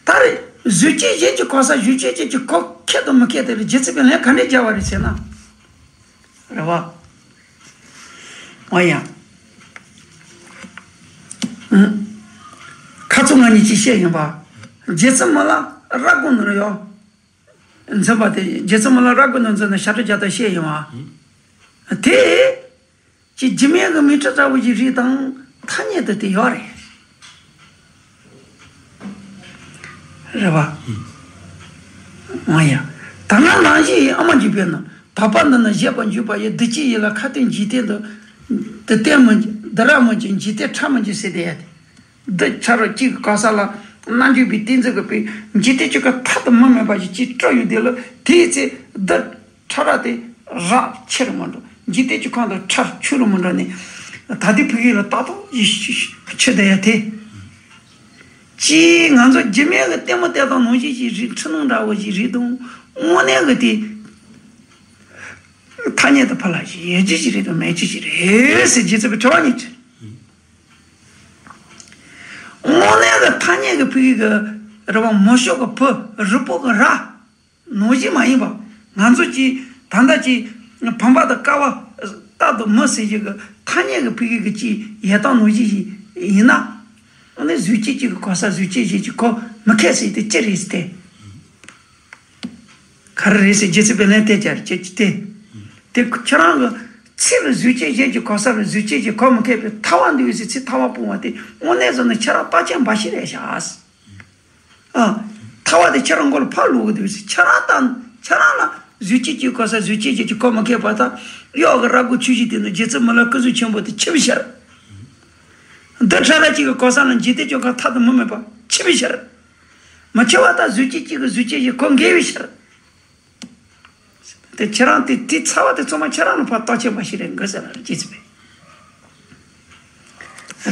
ད་རེས་གཟུགས་ཅན་གཞན་གྱི་གོ་ས་གཟུགས་ཅན་གཞན་གྱི་གོ་ཁེགས་དང་མི་ཁེགས་དེ་ལ་རྗེ་བཙུན་པའི་ལན་ག་འདྲས་སྦྱར་བ་རེད་ཟེར་ན། རེད་བ། འོ་ཡ། ཁ་ཚུགས་ང་གཉིས་ཀྱིས་བཤད་ཡིན་པ། རྗེ་བཙུན་མི་ལ་རབ་དགོངས་ནོར་ཡོད། འཛིན་པ་དེ་རྗེ་བཙུན་མི་ལ་རབ་དགོངས་ནོར་འཛིན་ན་ཞབས་བྲོ་རྒྱག་སྟངས་བཤད་ཡིན་བ། དེ། ཀྱི་རྒྱུད་སྨད་ཀྱི་མིག་ཏོ་ལྟ་བུ་ཞིག་རིགས་དང་ཐ་སྙད་དུ་དེ་ཡོད་རེད། རེད་བ། ང་ཡ། ད་ང་ནང་བཞིན་ཨ་མ་འཇུག་པས་ན་བབ་པ་འདི་ནི་བཞད་པར་འཇུག་པ་ཡི་བདུད་ཀྱི་ཡིད་ལ་ཁ་ཏོན་འཇིག་རྟེན་དུ། བདུད་བསྟན་མི་འཇུག་བདུད་རབ་མི་འཇུག་འཇིག་རྟེན་ཁྲ་མི་འཇུག་ཟེར་དེ་ཡ་དེ། བདུད་ཆ་རོགས་གཅིག་གི་གོ་ས་ལ་རྣལ་འབྱོར་པའི་ཏིང་འཛིན་གྱི་དཔེ་འཇིག་རྟེན་གཅིག་གི་མཐའ་དང་མུ་མེད་པ་ཞིག་ཅིག་སྤྲོ་ཡོད་དེ་ལ་དེའི་ཚེ་བདུད། ཁྲ་ར་དེ་རག་ཆེར་མི་འགྲོ། འཇིག་རྟེན་གྱི་ཁམས་དང་ཁྲར་ཆུ་རུ་མི་འགྲོ་ནས། ད་ལྟའི་ཕ་གི་ལ་ཏག་ཏག་ཡིད་ཆེས་དེ་ཡ་དེ། ཅིའི་ང་ཚོ་རྒྱུད་སྨད་ཀྱི་ལྟད་མོ་བལྟས་དང་ནང་བཞིན་ཞིག་རེད། འཁྲུལ་སྣང་འདྲ་བོ་ཞིག་རེད་དང་དངོས་གནས་ཀྱི་དེ། ཐ་སྙད་དུ་ཕར་ལ་ཞིག་ཡོད་རྒྱུ་ཞིག་རེད་དང་མེད་རྒྱུ་ཞིག་རེད་ཟེར་རྗེ་བཙུན་པའི་དྲི་བ་ཉིད་དྲི། དངོས་གནས་ཀྱི་ཐ་སྙད་ཀྱི་ཕ་གི་གི་རེད་བ། མི་ཤོག་གི་བུ་རུས་པོ་གི་ར། ནང་བཞིན་མ་ཡིན་པ། ང་ཚོ་གྱིས་ད་ལྟ་གྱི་བུམ་པ་དང་ཀ་བ། རྟ་དང་མི་ཟེར་གྱི་གི་ཐ་སྙད་ཀྱི་ཕ་གི་གི་ཅིག་ཡལ་སྟངས་ནང་བཞིན་ཞིག་ཡིན་ན། ཨ་ནི་གཟུགས་ཅན་གཅིག་གི་གོ་ས་གཟུགས་ཅན་གཞན་གྱི་གོ་མི་ཁེགས་ཟེར་དེ་ཅི་རེད་ཟེར་ཏེ། ག་རེ་རེད་ཟེར་རྗེ་བཙུན་པའི་ལན་དེ་བརྒྱབ་ཅེས་ཅི་སྟེ། དེ་ཁྱེད་རང་གི་ཚིག་ལ་གཟུགས་ཅན་གཞན་གྱི་གོ་ས་ལ་གཟུགས་ཅན་གྱི་གོ་མི་ཁེགས་པའི་ཐལ་བ་འདུག་ཟེར་ཚིག་ཐལ་བ་སྤུངས་པ་དེ་དངོས་གནས་བཟོ་ན་ཁྱེད་རང་རྟགས་ཅན་འབའ་ཞིག་རེད་ཤག་ཨ། ཐལ་བ་དེ་ཁྱེད་རང་མགོ་ལ་ཕར་བླུག་གི་འདུག་ཟེར། ཁྱེད་རང་དང་ཁྱེད་རང་ལ་གཟུགས་ཅན་གྱི་གོ་ས་གཟུགས་ཅན་གྱི་གོ་མ་ཁེགས་པ་དང་གཡོག་གི་ར་སྒོ་ཆུ་བཞི་དེ་ནི་རྗེ་བཙུན་མི་ལ་སྐུ་གཟུགས་ཆེན་པོ་དེ་ཆིབས་ཤར། རྡུལ་ཕྲ་རབ་གཅིག་གི་གོ་ས་ལ་འཇིག་རྟེན་གྱི་གང་ཐ་དང་མི་དམིགས་པ་འཆི་བའི་ཕྱིར། མི་འཆི་བ་དང་གཟུགས་ཅན་གཅིག་གི་གཟུགས་ཅན་བཞི་གོ་འགལ་བའི་ཕྱིར། དེ་ཁྱེད་རང་དེ་དེ་ཚ་བ་དེ་ཚང་མ་ཁྱེད་རང་ལ་ཕར་བརྟག་དཔྱད་མ་ཞིག་རེད་འགའ་ཟེར་ལ་རྗེ་བཙུན་པས།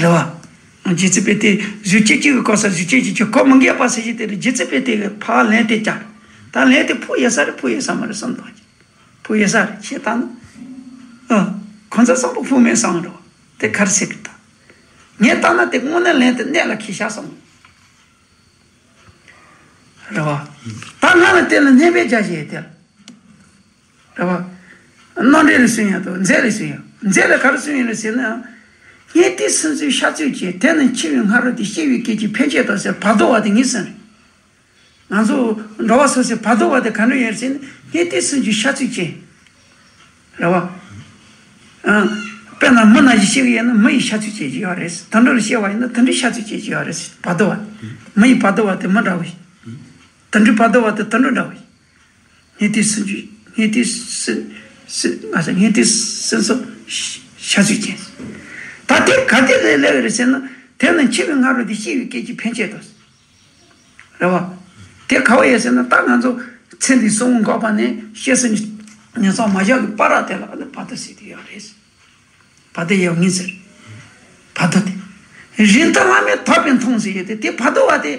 རེད་བ། རྗེ་བཙུན་པས་དེ་གཟུགས་ཅན་གཅིག་གི་གོ་ས་གཟུགས་ཅན་གཅིག་གི་གོ་མི་འགལ་བ་ཟེར་གྱི་དེ་རེད། རྗེ་བཙུན་པས་དེ་གི་ཕར་ལན་དེ་བསྐྱར། ད་ལན་དེ་ཕུགས་ཡོད་ས་རེད་ཕུགས་ཡོད་ས་མ་རེད་བསམ་དང་། ཕུགས་ཡོད་ས་རེད་ཁྱེད་ད་ནི། ཨ། ཁོ་ཚོ་བསམ་པ་ཕུགས་མེད་བསམ་རོགས། དེ་ག་རེ་ཟེར་གི་ད། ངས་བལྟས་ན་དེ་དངོས་གནས་ལན་དེ་གནད་ལ་འཁེལ་ཤག་བསམ། རེད་བ། ད་ང་ལ་དེ་ལ་སྣོན་པའི་རྒྱ་ཞེས་དེ། རེད་བ། རྣམ་འགྲེལ་ལ་གསུངས་ཡ་དང་མཛད་ལ་གསུངས་ཡ། མཛད་ལ་ག་རེ་གསུངས་ཡོད་ལ་ཟེར་ན། སྔོན་དུས་སུན་ཚོད་ཤ་ཚུགས་ཀྱིས་དེ་ནི་འཆི་བའི་སྔ་རོལ་ཏུ་སྐྱེ་བའི་སྐད་ཅིག་ཕན་ཆད་དོ་ཟེར་བར་དོ་བ་དེ་ངེས་ཟིན་རེད། ང་ཚོ་འགྲོ་བ་སོ་སོའི་བར་དོ་བ་དེ་ག་འདྲ་ཡོད་ཟེར་ན་སྔོན་དུས་སུན་ཚོད་ཤ་ཚུགས་ཀྱིས། རེད་བ། ཨང་། དཔེར་ན་མི་ན་གཞི་ཤི་གི་ཡོད་ན་མི་ཡི་ཤ་ཚུགས་ཅན་ཞིག་ཡོད་རེད། དུད་འགྲོ་ལ་སྐྱེ་བ་ཡིན་ན་དུད་འགྲོའི་ཤ་ཚུགས་ཅན་ཞིག་ཡོད་རེད། བར་དོ་བ། མི་ཡི་བར་དོ་བ་དེ་མི་འདྲ་བ་ཞིག་དུད་འགྲོའི་བར་དོ་བ་དེ་དུད་འགྲོ་འདྲ་བ་ཞིག་སྔོན་དུས་སུ་འཇུ་སྔོན་དུས་སུ་སུ་ང་ཚོ་སྔོན་དུས་སུ་སོ་ཤ་ཚུགས་ཅན། ད་དེ་ག་དེ་ལས་སླེབས་རེད་ཟེར་ན་དེ་ནི་འཆི་བའི་སྔ་རོལ་ཏུ་སྐྱེ་བའི་སྐད་ཅིག་ཕན་ཆད་དོ། རེད་བ། དེ་ག་བ་ཡོད་ཟེར་ན་ད་ང་ཚོ་ཚེ་འདིའི་གསོན་འོང་འགོག་པ་ནས་སྐྱེ་སྲིད་ཉེ་སྲོག་མ་བཞག་གི་བར་དེ་ལ་ནི་བར་དོ་ཟེར་དེ་ཡོད་རེད། བར་དོ་ཡོད་ངེས་ཟེར། བར་དོ་དེ། རིང་དུ་བླ་མེད་དག་པས་མཐོང་ཟེར་ཡོད་དེ་དེ་བར་དོ་བ་དེ།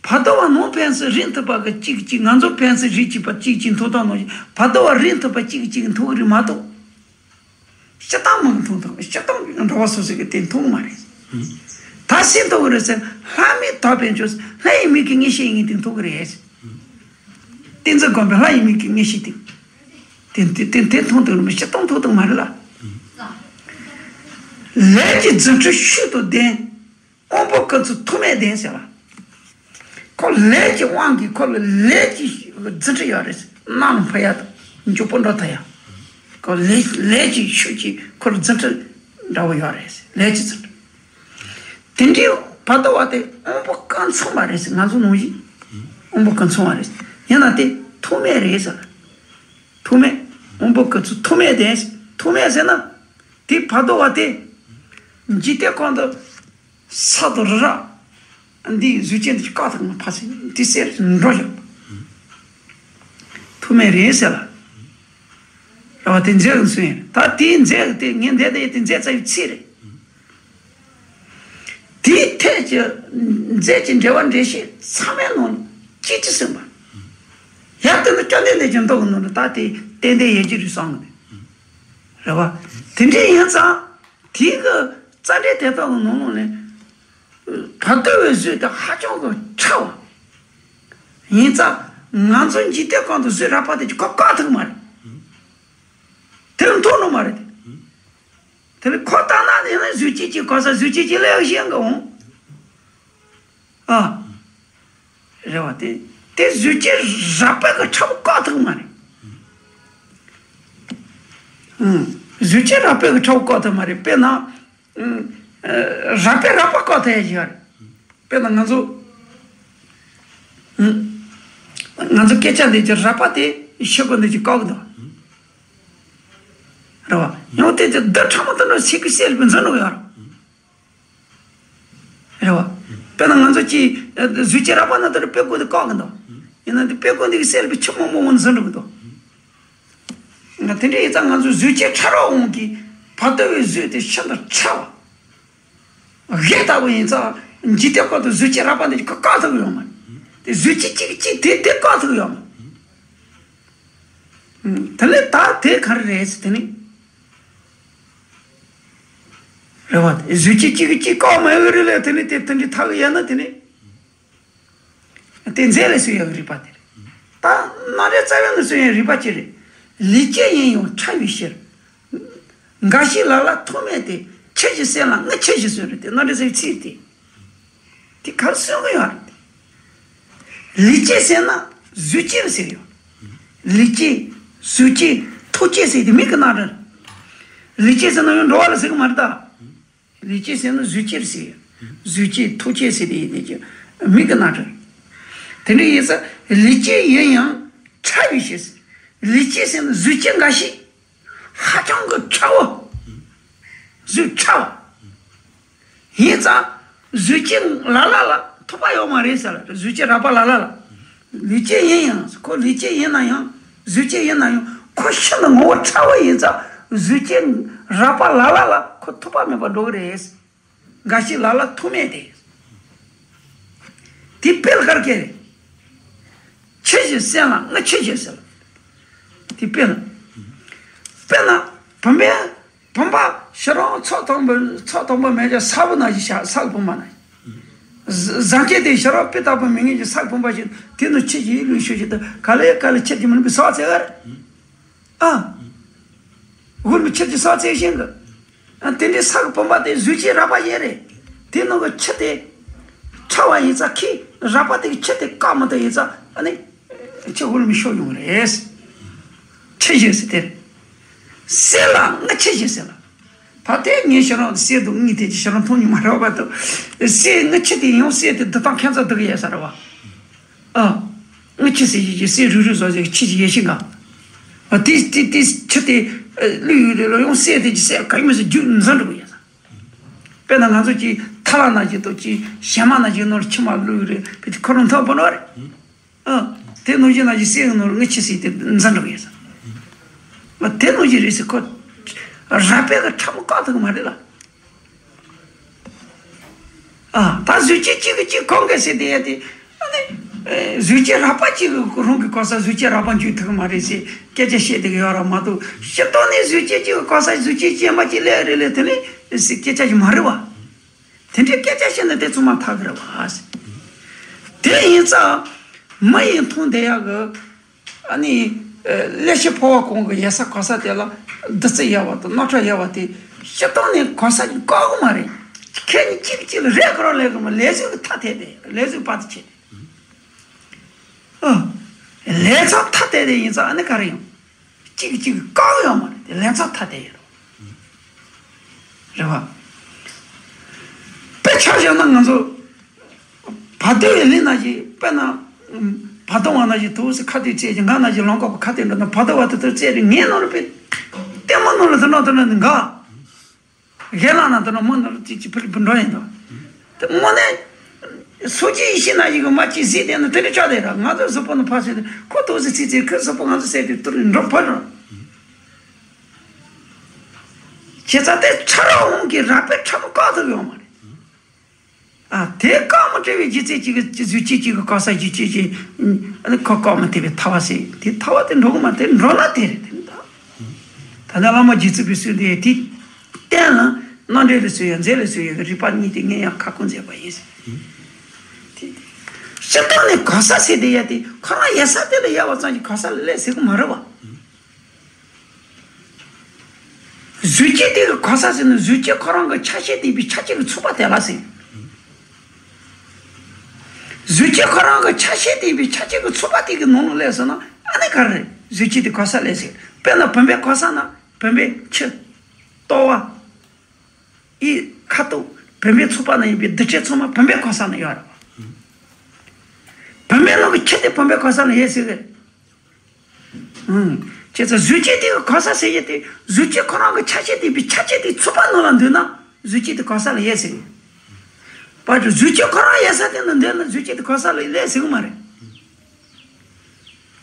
བར་དོ་བ་ནང་ཕན་ཚུན་རིང་ཐུབ་པ་གི་གཅིག་གཅིག་ང་ཚོ་ཕན་ཚུན་རིགས་གཅིག་པ་གཅིག་གཅིག་མཐོང་སྟངས་ནང་བཞིན་བར་དོ་བ་རིང་ཐུབ་པ་གཅིག་གཅིག་མཐོང་གི་རེད་མ་གཏོགས། སྤྱིར་བཏང་མི་མཐོང་ཐུབ་སྤྱིར་བཏང་འགྲོ་བ་སོ་སོ་གི་དེ་མཐོང་མ་རེད། ད་སུས་མཐོང་གི་རེད་ཟེར་ལྷ་མིག་དག་པས་མཆོད་ལྷ་ཡི་མིག་གི་མངོན་ཤེས་ཡིན་དེ་མཐོང་གི་རེད། ཏིང་འཛིན་སྒོམ་པའི་ལྷ་ཡི་མིག་གི་མངོན་ཤེས་དེ། དེ་དེ་དེ་དེ་མཐོང་ཐུབ་རེད་མི་སྤྱིར་བཏང་མཐོང་ཐུབ་མ་རེད་ལ། ལས་ཀྱི་རྫུ་འཕྲུལ་ཤུགས་དང་ལྡན། དབང་པོ་ཀུན་ཚོགས་ཐོགས་མེད་ལྡན་ཟེར་བ། ཁོ་ལས་ཀྱི་དབང་གིས་ཁོ་ལ་ལས་ཀྱི་རྫུ་འཕྲུལ་ཡོད་རེད། གནམ་འཕུར་ཡ་དང་མགྱོགས་པོ་འགྲོ་ཐུབ་ཡ། ཁོ་ལས་ལས་ཀྱི་ཤུགས་ཀྱིས་ཁོར་རྫུ་འཕྲུལ་འདྲ་བོ་ཡོད་རེད། ལས་ཀྱི་རྫུ་འཕྲུལ། དེ་འདྲའི་བར་དོ་བ་དེ་དབང་པོ་ཀུན་ཚང་མ་རེད་ཟེར་ང་ཚོ་ནང་བཞིན། དབང་པོ་ཀུན་ཚང་མ་རེད། ཡིན་ན་དེ་ཐོགས་མེད་རེད་ཟེར། ཐོགས་མེད། དབང་པོ་ཀུན་ཚོགས་ཐོགས་མེད་ལྡན། ཐོགས་མེད་ཟེར་ན། དེ་བར་དོ་བ་དེ། འཇིག་རྟེན་གང་དུ། ས་དང་རི་རབ། འདིའི་གཟུགས་ཅན་དེ་བཀག་ཐུབ་ན་ཕ་སྲིད་དེ་གསེར་འགྲོ་བཞག་ཐུབ་མེད་རེད་ཟེར་ལ། རེད་བ་དེ་མཛད་གི་སུ་ཡིན་ད་དེའི་མཛད་གི་དེ་ངས་འདས་དེ་དེ་མཛད་ཚར་བའི་ཚིག་རེད། དེའི་ཐད་ཀྱི་མཛད་ཀྱི་འགྲེལ་བ་འགྲེལ་བཤད་ཚང་མའི་ནང་ནས་གཅིག་ཅིག་གསུངས་པ། ཡར་དེ་ནི་བཅོམ་ལྡན་འདས་ཀྱི་མདོ་གི་ནང་ནས་ད་དེ་ཏན་ཏན་ཡོད་ཀྱི་རེད་བསམ་གི་འདུག་རེད་བ། དེ་འདྲ་ཡིན་ཙང་དེའི་གི་རྩ་འགྲེལ་དེ་དག་གི་ནང་ལོགས་ནས། བར་དོ་བའི་གཟུགས་དེ་ཧ་ཅང་གི་ཕྲ་བ། ཡིན་ཙང་ང་ཚོ་འཇིག་རྟེན་གང་དུ་གཟུགས་རགས་པ་དེ་ཅིག་བཀག་བཀག་ཐུབ་མ་རེད། དེ་མཐོང་ནི་མ་རེད་དེ། དེ་ནི་ཁོ་ལྟ་ན་དེ་ནི་གཟུགས་ཅན་གཅིག་གོ་ས་གཟུགས་ཅན་གཅིག་ལས་ཤེས་གི་འོང་། ཨ། རེད་བ་དེ། དེ་གཟུགས་ཅན་རགས་པའི་གི་ཕྲ་བོ་བཀག་ཐུབ་མ་རེད། ཨང་། གཟུགས་ཅན་རགས་པའི་གི་ཕྲ་བོ་བཀག་ཐུབ་མ་རེད་དཔེར་ན། ཨང་། རགས་པའི་རགས་པ་བཀག་ཐུབ་ཡ་ཞིག་ཡོད་རེད། དཔེར་ན་ང་ཚོ། ཨང་། ང་ཚོ་སྐད་ཆ་འདི་ཅི་རགས་པ་དེ་ཤེས་དགོས་འདི་ཅི་བཀག་གི་འདུག་རེད་བ། ཡང་དེ་ཅི་འདི་ཕྲ་མོ་དེ་འདྲ་ཤེས་ཀི་ཤེས་ལ་འཛིན་འགྲོ་གི་ཡོད་རེད། རེད་བ། དཔེར་ན་ང་ཚོ་ཅི། གཟུགས་ཅན་རགས་པ་ན་དེར་དཔེ་ཀོ་དེ་བཀག་གི་འདུག་ཡིན་ན་དེ་དཔེ་ཀོ་འདི་གི་གསལ་བའི་ཆུ་མོག་མོག་འོང་འཛིན་འགྲོ་གི་འདུག་ང་དེ་འདྲ་ཡིན་ཙང་ང་ཚོ་གཟུགས་ཅན་ཕྲ་རགས་འོང་གི་བར་དོ་བའི་གཟུགས་དེ་ཤིན་ཏུ་ཕྲ་བ། གཞན་ལྟ་བུ་ཡིན་ཙང་འཇིག་རྟེན་ཁོ་ཐག་གཟུགས་ཅན་རགས་པ་འདི་ཀ་བཀག་ཐུབ་ཡོང་མ་རེད། དེ་གཟུགས་ཅན་གཅིག་གཅིག་དེ་དེ་བཀག་ཐུབ་ཡོང་མ་རེད། དེ་ནས་ད་དེ་ག་རེ་རེད་ཟེར་དེ་ནས། རེད་བ། གཟུགས་ཅན་གཅིག་གིས་གཅིག་བཀག་མ་ཡོད་རེད་ལས་དེ་ནས་དེ་དེ་འདྲའི་ཐག་གི་ཡོད་ན་དེ་ནས། དེ་མཛད་ལས་སུ་ཡོད་རིགས་པ་དེ་རེད། ད་རྣམ་འགྲེལ་རྩ་བའི་ནང་སུ་ཡོད་རིགས་པ་ཅི་རེད། ལུས་ཅན་ཡིན་ཡང་ཕྲ་བའི་ཕྱིར། འགའ་ཞིག་ལ་ལ་ཐོགས་མེད་དེ། ཁྱི་ཞིག་སེམས་ལ་ངི་ཁྱི་ཞིག་གསོན་རེད་དེ་རྣམ་འགྲེལ་རྩ་བའི་ཚིག་དེ། དེ་ག་རེ་གསུང་གི་ཡོད་རེད། ལུས་ཅན་ཟེར་ན་གཟུགས་ཅན་ཟེར་ཡོད། ལུས་ཅན། གཟུགས་ཅན། ཐོགས་ཅན་ཟེར་དེ་མིང་གི་རྣམ་གྲངས། ལུས་ཅན་ཟེར་ན་ཡང་འགྲོ་བ་ལ་ཟེར་གི་མ་རེད་ད། ལུས་ཅན་ཟེར་ན་གཟུགས་ཅན་ཟེར་ཡོད། གཟུགས་ཅན་ཐོགས་ཅན་ཟེར་དེ་ཡིན་དེ་ཀྱང་མིང་གི་རྣམ་གྲངས། དེ་འདྲ་ཡིན་ཙང་ལུས་ཅན་ཡིན་ཡང་ཕྲ་བའི་ཕྱིར། ལུས་ཅན་ཟེར་ན་གཟུགས་ཅན་འགའ་ཞིག་ཧ་ཅང་གི་ཕྲ་བ། གཟུགས་ཕྲ་བ། ཡིན་ཙང་། གཟུགས་ཅན་ལ་ལ་ལ་ཐོབ་པ་ཡོད་མ་རེད་ཟེར་ལ། གཟུགས་ཅན་རགས་པ་ལ་ལ་ལ། ལུས་ཅན་ཡིན་ཡང་ཁོ་ལུས་ཅན་ཡིན་ན་ཡང་གཟུགས་ཅན་ཡིན་ན་ཡང་ཁོ་ཤིན་ཏུ་ངོ་བོ་ཕྲ་བ་ཡིན་ཙང་གཟུགས་ཅན་རགས་པ་ལ་ལ་ལ་ཁོ་ཐོབ་པ་མེད་པར་འགྲོ་གི་རེད། འགའ་ཞིག་ལ་ལ་ཐོགས་མེད་དེ། དེ་དཔེ་ལ་ག་རེ་སྐྱེལ་རེད། ཆུ་བཞིན་སེམས་ལ་རྔུལ་ཆུ་བཞིན་ཟེར་ལ། དེ་དཔེ་ལ། དཔེར་ན་བུམ་པའི་བུམ་པ་ཕྱི་རོལ་ཚོགས་དང་པོ་ཚོགས་དང་པོ་མེད་ཀྱང་ས་བོན་ནང་བཞིན་ཤར། ས་གི་བུམ་པ་ནང་བཞིན། གཟུགས་ཅན་དེ་ཕྱི་རོལ་དཔེ་ལྟ་བུ་མི་ངན་གྱི་ས་གི་བུམ་པ་བཞིན་དེ་ནི་ཆུ་བཞིན་ཡིད་ལུས་ཤུགས་བཞིན་དུ་ག་ལེ་ག་ལེ་ཆུ་དེ་མི་ལུས་པའི་ས་ཚེ་ག་རེ། ཨ། དབུལ་མི་ཆུ་དེ་ས་ཚེགས་ཤིང་གི། ཨ། དེ་འདྲའི་ས་གི་བུམ་པ་དེ་གཟུགས་ཅན་རགས་པ་ཡིན་རེད། དེ་ནང་གི་ཆུ་དེ་ཕྲ་བ་ཡིན་ཙང་ཁོས་རགས་པ་དེ་གི་ཆུ་དེ་བཀག་མི་ཐུབ་ཡིན་ཙང་ཨ་ནི་ཆུ་དབུལ་མི་ཤོར་ཡོང་རེད། ཆུ་བཞིན་ཟེར་དེ་རེད། སེམས་ལ་རྔུལ་ཆུ་བཞིན་ཟེར་ལ། ད་དེ་ངས་ཞེ་དྲག་གསལ་འདུག་ངས་དེ་ཅི་ཞེ་དྲག་མཐོང་མྱོང་མ་རེད་པ། ད་སེམས་རྔུལ་ཆུ་དེ་ཡང་སེམས་དེ་འདི་དང་ཁྱད་མཚར་འདུག་ཡོད་ས་རེད་བ། ཨ། རྔུལ་ཆུ་ཟེར་གྱི་གི་སེམས་རུལ་རུལ་བཟོ་ཟེར་ཆུ་ཞིག་ཡེ་ཤེས་འགའ། ཨ། དེ་དེ་དེ་ཆུ་དེ་བླུགས་ཡོད་རེད་ལ་ཡང་སེམས་དེ་གི་སེམས་ག་ཡིན་མི་ཟེར་རྒྱུ་འཛིན་འགྲོ་གི་ཡོད་ས། དཔེར་ན་ང་ཚོ་གི་ཐ་ལ་ནང་བཞིན་དུ་གི་ཞལ་མ་ནང་བཞིན་ནོར་ཆུ་མ་བླུགས་རེད་བི་དེ་ཁོ་རང་ཐོག་པོ་ནོ་རེད། ཨ། དེ་ནང་བཞིན་ནང་བཞིན་སེམས་ནོར་རྔུལ་ཆུ་ཟེར་དེ་འཛིན་འགྲོ་གི་ཡོད་ས། ཨ། དེ་ནང་བཞིན་རེད་ཟེར་ཁོ། རགས་པའི་གི་ཕྲ་མོ་བཀག་ཐུབ་གི་མ་རེད་ལ། ཨ། ད་གཟུགས་ཅན་གཅིག་གིས་གཅིག་གང་ག་ཟེར་དེ་ཡ་དེ། ཨ་ནི། ཨེ། གཟུགས་ཅན་རགས་པ་གཅིག་གིས་རང་གི་གོ་ས་གཟུགས་ཅན་རགས་པ་འཇུག་ཐུབ་ཀྱི་མ་རེད་ཟེར་སྐད་ཆ་བཤད་བསྡད་ཀྱི་ཡོད་ར་མ་གཏོགས། སྤྱིར་བཏང་ནས་གཟུགས་ཅན་གཅིག་གི་གོ་ས་གཟུགས་ཅན་གཞན་པ་གཅིག་སླེབས་རེད་ལས་དེ་ནི་ཟེར་སྐད་ཆ་ཞིག་མ་རེད་བ། དེ་འདྲའི་སྐད་ཆ་བཤད་ན་དེ་ཚང་མ་ཐག་གི་རེད་བ། དེ་ཡིན་ཙང་མི་ཡིས་མཐོང་བསྡད་ཡག་གི། ཨ་ནི། ཨ། ཀླད་ཤིང་ཕོ་བ་གང་གི་ཡལ་ས་གོ་ས་དེ་ལ་བདུད་རྩི་ཡལ་བ་དང་རྣག་ཁྲག་ཡལ་བ་དེ་སྤྱིར་བཏང་ནས་གོ་ས་ཀྱིས་བཀག་གི་མ་རེད། ཁྱེད་གཉིས་གཅིག་གིས་གཅིག་ལ་རེ་ག་རང་ལས་གི་མ་ལས་བཟོ་གི་ཐ་དད་དེ་ལས་བཟོ་བར་དུ་བྱེད་དེ། ཨ། ལས་ཚང་ཐ་དད་དེ་ཡིན་ཙང་ཨ་ནི་ག་རེ་ཡོང་། གཅིག་གིས་གཅིག་བཀག་ཡོད་མ་རེད་དེ་ལས་ཚང་ཐ་དད་ཡོད་རེད་བ། དཔེ་ཆ་བཞག་ན་ང་ཚོ། བར་དོའི་གླིང་ནང་བཞིན་དཔེར་ན། བར་དོ་བ་ནང་བཞིན་དུ་སི་ཁ་ཏོན་བཙལ་གྱི་ང་ནང་བཞིན་ལོང་ཀོ་བ་ཁ་ཏོན་འགྲོ་ན་བར་དོ་བ་དེ་ཚོ་བཙལ་རེད་ངའི་ནང་ལ་དཔེ། ལྟད་མོ་ནང་ལ་དེ་འདྲ་དེ་འདྲ་ནི་འགའ། གཞན་ལ་ན་དེ་འདྲ་མོ་ནང་ལ་ཅིག་ཅིག་ཕུར་ཕུར་འགྲོ་ཡིན་དོ། དེ་དངོས་གནས། སོ་སྐྱེ་ཡེ་ཤེས་ནང་བཞིན་གྱི་མ་གཅིག་གཟིགས་བསྡད་ན་དེ་འདྲ་ཆགས་བསྡད་ར་ང་ཚོ་གཟུགས་པོ་ནང་ཕར་ཟེར་ཏེ་ཁོ་དུ་སི་ཚིག་ཚིག་ཁོའི་གཟུགས་པོ་ང་ཚོ་ཟེར་ཏེ་དུ་རུ་འགྲོ་ཕར་ར། བྱས་ཙང་དེ་ཕྲ་རབ་འོང་གི་རགས་པའི་ཕྲ་མོ་བཀག་ཐུབ་ཡོད་མ་རེད། ཨ། དེ་བཀག་མ་བྲལ་བའི་རྒྱུ་མཚན་གཅིག་གི་གཟུགས་ཅན་གཅིག་གི་གོ་ས་གཟུགས་ཅན་གཅིག་ཨ་ནི་ཁོ་བཀག་མ་ཐུབ་པའི་ཐར་བ་ཟེར་དེ་ཐར་བ་དེ་འགྲོ་གི་མ་དེ་འགྲོ་ན་དེ་རེད་དེ་ད། ད་ནི་བླ་མ་རྗེ་བཙུན་པའི་གསུང་དེ་དེ་བསྟན་ལ་རྣམ་འགྲེལ་ལ་སུ་ཡང་མཛད་ལ་སུ་ཡང་རིག་པ་གཉིས་དེ་ངས་ཡང་ཁ་སྐོང་མཛད་པ་ཡིན་ཟེར། དེ་དེ་སྤྱིར་བཏང་ནས་གོ་ས་ཟེར་དེ་ཡ་དེ་ཁོ་རང་ཡ་ས་དེ་ལ་ཡ་བ་ཙམ་གྱིས་གོ་ས་ལ་སླེབས་ཟེར་གི་མ་རེད་བ། གཟུགས་ཅན་དེ་གི་གོ་ས་ཟེར་ན་གཟུགས་ཅན་ཁོ་རང་གི་ཆ་ཤས་དེ་ཡིན་པའི་ཆ་ཅན་གི་ཚོགས་པ་དེ་ལ་ཟེར། གཟུགས་ཅན་ཁོ་རང་གི་ཆ་ཤས་དེ་ཡིན་པའི་ཆ་ཅན་གི་ཚོགས་པ་དེ་གི་ནང་ལ་སླེབས་སོང་ན་ཨ་ནི་ག་རེ་རེད། གཟུགས་ཅན་དེ་གོ་ས་ལ་ཟེར། དཔེར་ན་བུམ་པའི་གོ་ས་ན་བུམ་པའི་ཆུ། ལྟོ་བ། ཡིད་ཁ་དོག་བུམ་པའི་ཚོགས་པ་ན་ཡིན་པའི་རྡུལ་ཕྲན་ཚང་མ་བུམ་པའི་གོ་ས་ན་ཡོད་རེད་བ། བུམ་པའི་ནང་གི་ཆུ་དེ་བུམ་པའི་གོ་ས་ན་ཡོད་ཟེར་གི། ཨང་། བྱས་ཙང་གཟུགས་ཅན་དེ་གི་གོ་ས་ཟེར་གྱི་དེ་གཟུགས་ཅན་ཁོ་རང་གི་ཆ་ཤས་དེ་ཡིན་པའི་ཆ་ཅན་དེ་ཚོགས་པ་ནང་ལ་འདུས་ན་གཟུགས་ཅན་དེ་གོ་ས་ལ་ཡོད་ཟེར་གི། བར་དུ་གཟུགས་ཅན་ཁོ་རང་ཡོད་ས་དེ་ན་འདུས་ན་གཟུགས་ཅན་དེ་གོ་ས་ལ་སླེབས་ཟེར་གི་མ་རེད།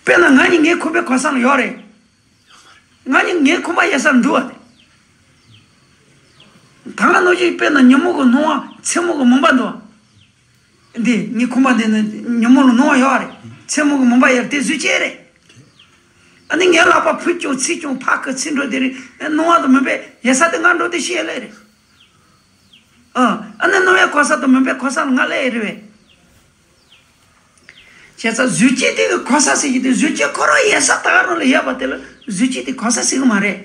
དཔེར་ན་ང་གཉིས་ངའི་ཁོག་པའི་གོ་ས་ལ་ཡོད་རེད། ང་གཉིས་ངའི་ཁོག་པ་ཡོད་སར་འདུག་བ་དེ། ད་ང་ནོར་གྱི་དཔེར་ན་ཉིན་མོ་གི་སྣང་བ་མཚན་མོ་གི་མུན་པ་འདུག་བ། འདི་ངའི་ཁོག་པ་འདི་ནི་ཉིན་མོ་ལ་སྣང་བ་ཡོད་རེད། མཚན་མོ་གི་མུན་པ་ཡོད་རེད་དེ་གཟུགས་ཅན་རེད། ཨ་ནི་ངའི་ལག་པ་ཕུད་ཀྱང་ཚིག་ཀྱང་ཕར་ཁ་ཚིག་འགྲོ་དེ་རེད། སྣང་བ་དང་མུན་པའི་ཡོད་ས་དེ་ང་འགྲོ་དེ་ཤེས་ལེ་རེད། ཨ། ཨ་ནི་སྣང་བའི་གོ་ས་དང་མུན་པའི་གོ་ས་ལ་ང་སླེབས་ཡོད་རེད་བས། བྱས་ཙང་གཟུགས་ཅན་དེ་གི་གོ་ས་ཟེར་གྱི་དེ་གཟུགས་ཅན་ཁོ་རང་ཡོད་ས་ད་ག་རང་ལ་ཡོད་པ་དེ་ལ་གཟུགས་ཅན་དེ་གོ་ས་ཟེར་གི་མ་རེད།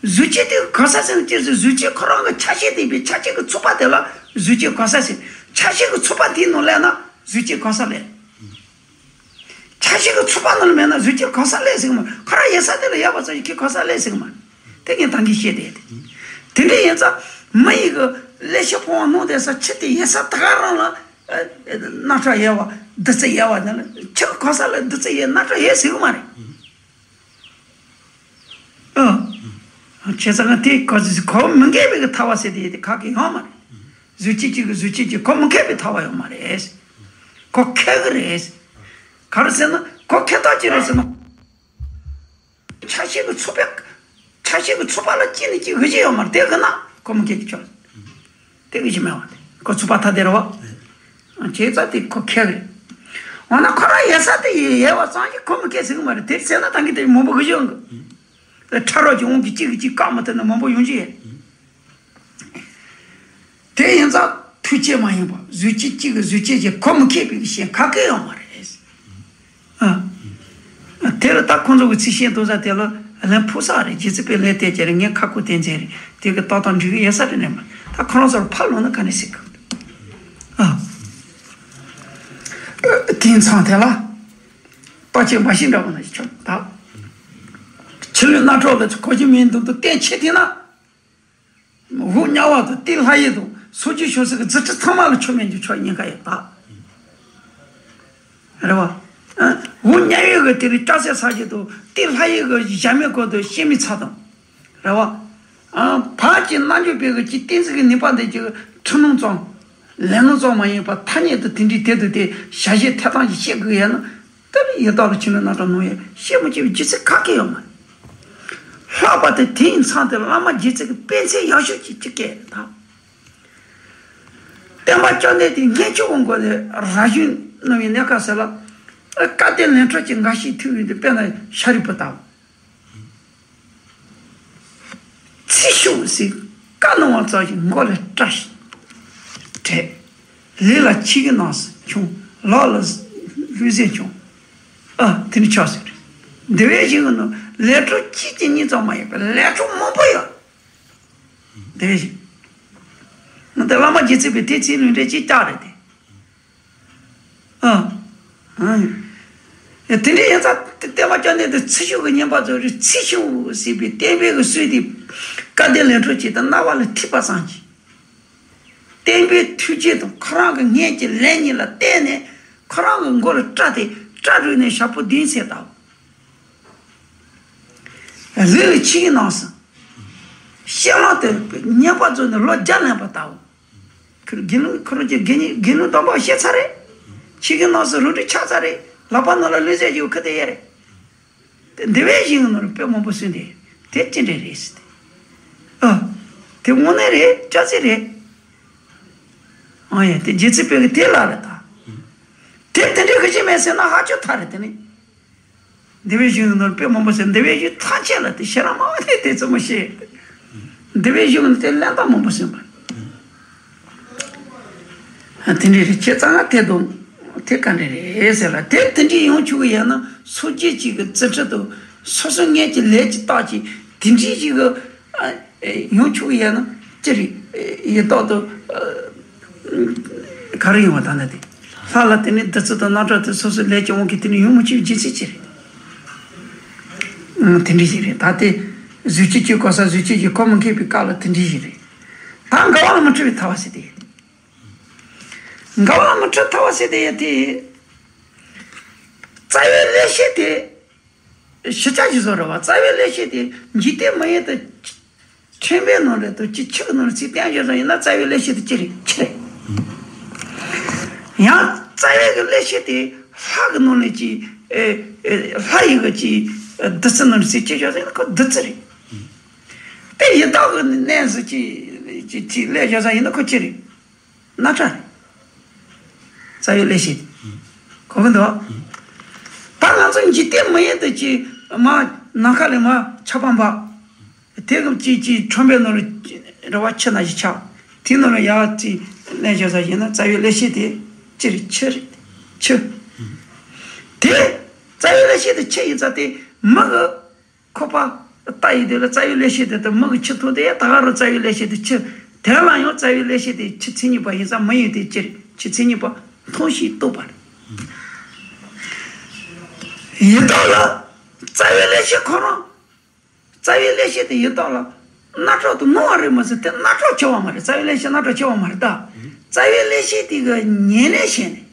གཟུགས་ཅན་དེ་གི་གོ་ས་ཟེར་ན་ཅི་ཟེར་གཟུགས་ཅན་ཁོ་རང་གི་ཆ་ཤས་དེ་ཡིན་པའི་ཆ་ཅན་གི་ཚོགས་པ་དེ་ལ་གཟུགས་ཅན་གོ་ས་ཟེར། ཆ་ཤས་གི་ཚོགས་པ་དེའི་ནང་སླེབས་ན་གཟུགས་ཅན་གོ་ས་སླེབས། ཆ་ཤས་གི་ཚོགས་པ་ནང་ལ་མེད་ན་གཟུགས་ཅན་གོ་ས་སླེབས་ཟེར་གི་མ་རེད། ཁོ་རང་ཡོད་ས་དེ་ལ་ཡོད་པ་ཙམ་གྱིས་ཁོས་གོ་ས་སླེབས་ཟེར་གི་མ་རེད། དེ་ངས་ད་གིན་བཤད་དེ་ཡོད་དེ། དེ་འདྲ་ཡིན་ཙང་མི་ཡི་གི་ཀླད་ཤིང་ཕོ་བ་སྣང་བསྡད་ས་ཆུ་དེ་ཡོད་ས་ད་ག་རང་ལ། ཨ། རྣག་ཁྲག་ཡལ་བ་བདུད་རྩི་ཡལ་བ་ནི་ལ་ཆུ་གི་གོ་ས་ལ་བདུད་རྩི་ཡལ་རྣག་ཁྲག་ཡལ་ཟེར་གི་མ་རེད། ཨ། བྱས་ཙང་ང་དེ་གོ་གོ་མི་འགལ་བའི་གི་ཐར་བ་ཟེར་དེ་ཡོད་དེ་ག་གི་ཡོང་མ་རེད། གཟུགས་ཅན་གཅིག་གི་གཟུགས་ཅན་གཅིག་ཁོ་མི་མཁས་པའི་ཐལ་བ་ཡོད་མ་རེད། ཁོ་མཁས་གི་རེད། ག་རེ་ཟེར་ན་ཁོ་མཁས་རྟགས་ཅི་རེད་ཟེར་ན། ཆ་ཤས་ཀྱི་ཚོགས་པའི་ཆ་ཤས་ཀྱི་ཚོགས་པ་ལ་གཅིག་ནས་གཅིག་དབྱེ་གཞི་ཡོད་མ་རེད། དེ་དབྱེ་ན་ཁོ་མི་མཁས་ཀྱི་ཆོག་དེ་དབྱེ་གཞི་མེད་པ་དེ་ཁོ་ཚོགས་པ་ཐ་དད་རེད་བ། བྱས་ཙང་དེ་ཁོ་མཁས་རེད། འོ་ན་ཁོ་རང་ཡལ་ས་དེ་ཡལ་བ་ཙམ་གྱིས་ཁོ་མི་མཁས་ཟེར་གི་མ་རེད། དེར་ཟེར་ན་ད་གིན་དེ་མང་པོ་དབྱེ་གཞི་ཡོང་གི། ཕྲ་རོགས་ཀྱི་དབང་གིས་གཅིག་གིས་གཅིག་བཀག་མ་ཐུབ་ན་མང་པོ་ཡོང་གི་ཡོད། དེ་ཡིན་ཙང་ཐུགས་བསྐྱེད་མ་ཡིན་པ་གཟུགས་ཅན་གཅིག་གི་གཟུགས་ཅན་གྱི་ཁོ་མི་མཁས་པའི་གི་ཞེན་ག་གེ་ཡོད་མ་རེད། ཨ། དེ་ལ་ད་ཁོང་ཚོ་གི་ཚིག་ཤེས་མཐོང་ས་དེ་ལ་ལན་ཕུག་ས་རེད། རྗེ་བཙུན་པས་ལན་བསྟན་ཀྱི་རེད། ངས་ཁ་ཁུ་དན་ཚན་རེད། དེ་གི་ཏག་ཏག་འགྲིག་གི་ཡོད་ས་རེད་ནས་མ་ད་ཁོ་རང་ཚོར་ཕར་ལོག་ན་ག་ནས་ཟེར་གི། ཨ། དེང་སང་དེ་ལ་རྟགས་ཅན་མ་ཤེས་འདྲ་བོ་ན་ཆོག་ད། ཕྱི་ལུས་རྣམ་གྲོལ་ལ་གོ་རྒྱུ་མེད་འདུག་འདུག་བསྟན་ཆེ་དེ་ན། དབུགས་དམྱལ་བ་དང་ཏི་ལྷ་ཡི་དང་སོ་སྐྱེ་བྱང་སེམས་ཀྱི་རྫུ་འཕྲུལ་ཚང་མ་ལ་ཆོ་མེད་རྒྱུ་ཆོག་ཉེན་ཁ་ཡོད་ད། རེད་བ། དབུགས་དམྱལ་བའི་གི་དེ་ལ་སྐྱ་སེར་ས་གཞི་དང་ཏི་ལྷ་ཡི་གི་ཞལ་མའི་སྐོར་དུ་ཤེལ་མའི་ཚབ་དང་། རེད་བ། བར་གྱི་རྣལ་འབྱོར་པའི་གི་ཅི་ཏིང་འཛིན་གྱི་ནུས་པ་འདི་ཀྱི་འཁྲུལ་སྣང་ཙམ། ལས་སྣང་ཙམ་མ་ཡིན་པར་ཐ་སྙད་དུ་དེ་འདྲའི་དེ་དུ་དེ་བྱ་བྱེད་ཐད་གཏོང་གི་བཤད་དགོས་ཡ་ན། དེ་ལ་ཡི་དྭགས་ལ་ཕྱི་ནས་རྣམ་གྲངས་སྣང་ཡས་ཤེས་མི་བྱེད་པའི་རྒྱུ་མཚན་ག་གེ་ཡོད་མ་རེད། ལྷག་པར་དུ་དེ་ཡི་མཚམས་དེར་བླ་མ་རྗེ་བཙུན་གྱི་པཎ་ཆེན་ཡག་ཤོས་ཀྱི་གཅིག་སྐད་དང་། བསྟན་པ་བཅོམ་ལྡན་འདས་སྔན་ཆད་ཀྱི་མགོ་ནས་རབ་བྱུང་རྣམ་པའི་གནས་སྐབས་སུ་ལ། སྐལ་ལྡན་ལས་འཕྲོ་ཅན་འགའ་ཞིག་ཐུག་ཡོད་དུས་དཔེར་ན་ཤཱ་རིའི་བུ་དང་། ཚེ་ཤུགས་ཟིན་བཀའ་གནང་བ་ཙམ་ཞིག་མགོ་ལ་སྐྲ་ཞིག་བྲེགས། ལུས་ལ་ཁྱི་གི་ནང་སུ་ཁྱོང་། ལག་ལ་ལུས་སེམས་ཁྱོང་། ཨ་དེ་ནི་ཆགས་ཟེར། འདི་བས་གཞན་གྱི་ནང་ལས་འཕྲོ་གཅིག་གཅིག་གཉིས་ཙམ་མ་ཡིན་པར་ལས་འཕྲོ་མང་པོ་ཡོད། འདི་བས་གཞན། ང་ད་བླ་མ་རྗེ་བཙུན་པས་དེ་ཚེ་ལུས་འབྲེལ་གཅིག་བཅག་རེད་དེ། ཨ། ཨ། དེ་འདྲའི་ཡིན་ཙང་བསྟན་པ་བཅོམ་ལྡན་འདས་ཚེ་ཤུགས་ཀྱི་བསྙེན་པ་ཚོ་རེད། ཚེ་ཤུགས་ཟེར་བའི་བསྟན་པའི་གི་སྲོལ་དེ་སྐལ་ལྡན་ལས་འཕྲོ་ཅན་དང་རྣ་བ་ལ་ཐིགས་པ་ཙམ་གྱིས། བསྟན་པའི་ཐུགས་རྗེ་དང་ཁོ་རང་གི་སྔན་གྱི་ལས་གཉིས་ལ་བརྟེན་ནས་ཁོ་རང་གི་མགོ་ལ་སྐྲ་དེ་སྐྲ་བྲུས་ནས་ཞག་པོ་བདུན་ཚེ་ལྟ་བུ། ལུས་ལ་ཁྱི་གི་ནང་སུ། ཤེས་ལམ་དུ་བསྙེན་པ་ཚོ་ནི་ལོ་བརྒྱ་ལེན་པ་ལྟ་བུ། ཁོ་དགེ་སློང་ཁོ་རང་གི་དགེ་བསྙེན་དགེ་སློང་དམ་པ་བཤད་ཚར་རེད། ཁྱི་གི་ནང་སུ་རུ་དྲི་ཆགས་ཚར་རེད། ལག་པ་ནང་ལ་ལུས་རྩལ་གྱི་ཁུ་དེ་ཡས་རེད། དེ་འདི་བས་གཞན་གྱི་ནང་ལ་དཔེ་མང་པོ་གསུངས་ཏེ། དེ་ཅི་འདྲ་རེད་ཟེར་ཏེ། ཨ། དེ་དངོས་གནས་རེད། སྐྱ་སེར་རེད། ཨ་ཡ་དེ་རྗེ་བཙུན་པས་གི་དེ་ལ་རེད་ད། དེ་དེ་འདྲའི་གི་ཅི་མེད་ཟེར་ན་ཧ་ཅང་ཐ་རེད་དེ་ནི། འདི་བས་གཞན་གྱི་ནང་ལ་དཔེ་མང་པོ་གསུངས། འདི་བས་གཞན་ཐམས་ཅད་ལ་དེ་ཤེས་རབ་སྨྲ་བ་དེ་དེ་ཙམ་མ་ཤེས། འདི་བས་གཞན་གྱི་ནང་དེ་གླེང་སྟངས་མང་པོ་གསུངས་པ། དེ་འདྲའི་རེད། ཁྱེད་ཚང་ང་དེ་དང་དེ་ག་འདྲ་རེད་ཟེར་ལ། དེ་དེ་འདྲའི་ཡོང་ཆོག་གི་ཡོད་ན་སོ་སྐྱེ་གཅིག་གི་རྫུ་འཕྲུལ་དང་སོ་སོ་སྔོན་གྱི་ལས་ཀྱི་རྟགས་ཀྱིས་དེ་འདྲའི་ཞིག་གི་ཡོང་ཆོག་གི་ཡོད་ན་ཅི་རེད། ཡི་དྭགས་དང་ག་རེ་ཡོང་བ་ད་ན་དེ་ལྷ་ལ་དེ་ནི་བདུད་རྩི་དང་རྣམ་གྲངས་དེ་སོ་སོའི་ལས་ཀྱི་དབང་གིས་དེ་ནི་ཡོང་མི་ཆོག་པའི་རྒྱུ་མཚན་ཅི་རེད། དེ་འདྲའི་ཞིག་རེད། ད་དེ་གཟུགས་ཅན་གཅིག་གོ་ས་གཟུགས་ཅན་གྱི་ཁོ་མི་མཁས་པའི་སྐབས་ལ་དེ་འདྲའི་ཞིག་རེད། ད་འགལ་བ་ལ་མི་འཁྲུལ་བའི་ཐལ་བ་ཟེར་དེ། འགལ་བ་མི་འཁྲུལ་ཐལ་བ་ཟེར་དེ་ཡ་དེ། རྩ་བའི་ལེགས་བཤད་དེ། ཕྱི་ཆ་ཞིག་བཟོ་ར་བ། རྩ་བའི་ལེགས་བཤད་དེ་འཇིག་རྟེན་མི་ཡུལ་དུ་ཁྲོན་པའི་ནང་ལ་དུ་ཅི་ཆུ་གི་ནང་ལ་ཚིག་བསྟན་བཞག་ཙམ་ཡིན་ན་རྩ་བའི་ལེགས་བཤད་དེ་ཅི་རེད། ཁྱི་རེད། ཡང་རྩ་བའི་གི་ལེགས་བཤད་དེ་ལྷ་གི་ནང་ལ་ཅི་ཨེ་ཨེ་ལྷ་ཡི་གི་ཅི་བདུད་རྩི་ནང་ལ་ཚིག་ཅི་བཞག་ཙམ་ཡིན་ན་ཁོ་བདུད་རྩི་རེད། དེ་ཡི་དྭགས་ཀྱི་གནས་སུ་ཅི་ཅི་ཅི་སླེབས་བཞག་ཙམ་ཡིན་ན་ཁོ་ཅི་རེད། རྣམ་གྲངས་རེད། རྩ་བའི་ལེགས་བཤད་དེ། གོ་གི་འདུག་ད་ང་ཚོ་འཇིག་རྟེན་མི་ཡུལ་དུ་ཅི་མ་ནམ་མཁའ་ལས་མ་ཆར་པ་འབབ། དེ་གི་ཅི་ཅི་ཁྲོན་པའི་ནང་ལ་རེ་བ་ཆུ་ནང་བཞིན་ཆགས། དེའི་ནང་ལ་ཡར་ཅི་གནས་བཞག་ཙམ་ཡིན་ན་རྩ་བའི་ལེགས་བཤད་དེ་ཅི་རེད། ཆུ་རེད། ཆུ། དེ་རྩ་བའི་ལེགས་བཤད་དེ་ཆུ་ཡིན་ཙང་དེ་མི་གི་ཁོག་པ་ལྟ་ཡི་དེ་ལ་རྩ་བའི་ལེགས་བཤད་དེ་དང་མི་གི་ཆུ་འཐུང་དེ་ཡང་ད་ག་རང་རྩ་བའི་ལེགས་བཤད་དེ་ཆུ། དེ་ལ་ཡང་རྩ་བའི་ལེགས་བཤད་དེ་ཆུ་མཚན་ཉིད་པ་ཡིན་ཙང་མི་ཡི་དེ་ཅི་རེད། ཆུ་མཚན་ཉིད་པ་མཐོང་ཞིང་རྟོགས་པ་རེད། ཡི་དྭགས་ལ་རྩ་བའི་ལེགས་བཤད་ཁོ་རང་། རྩ་བའི་ལེགས་བཤད་དེ་ཡི་དྭགས་ལ་རྣམ་གྲངས་དུ་སྣང་བ་རེད་མ་ཟད་དེ་རྣམ་གྲངས་ཆེ་བ་མ་རེད། རྩ་བའི་ལེགས་བཤད་རྣམ་གྲངས་ཆེ་བ་མ་རེད་ད། རྩ་བའི་ལེགས་བཤད་དེ་གི་ཉེར་ལེན་བྱས་ནས།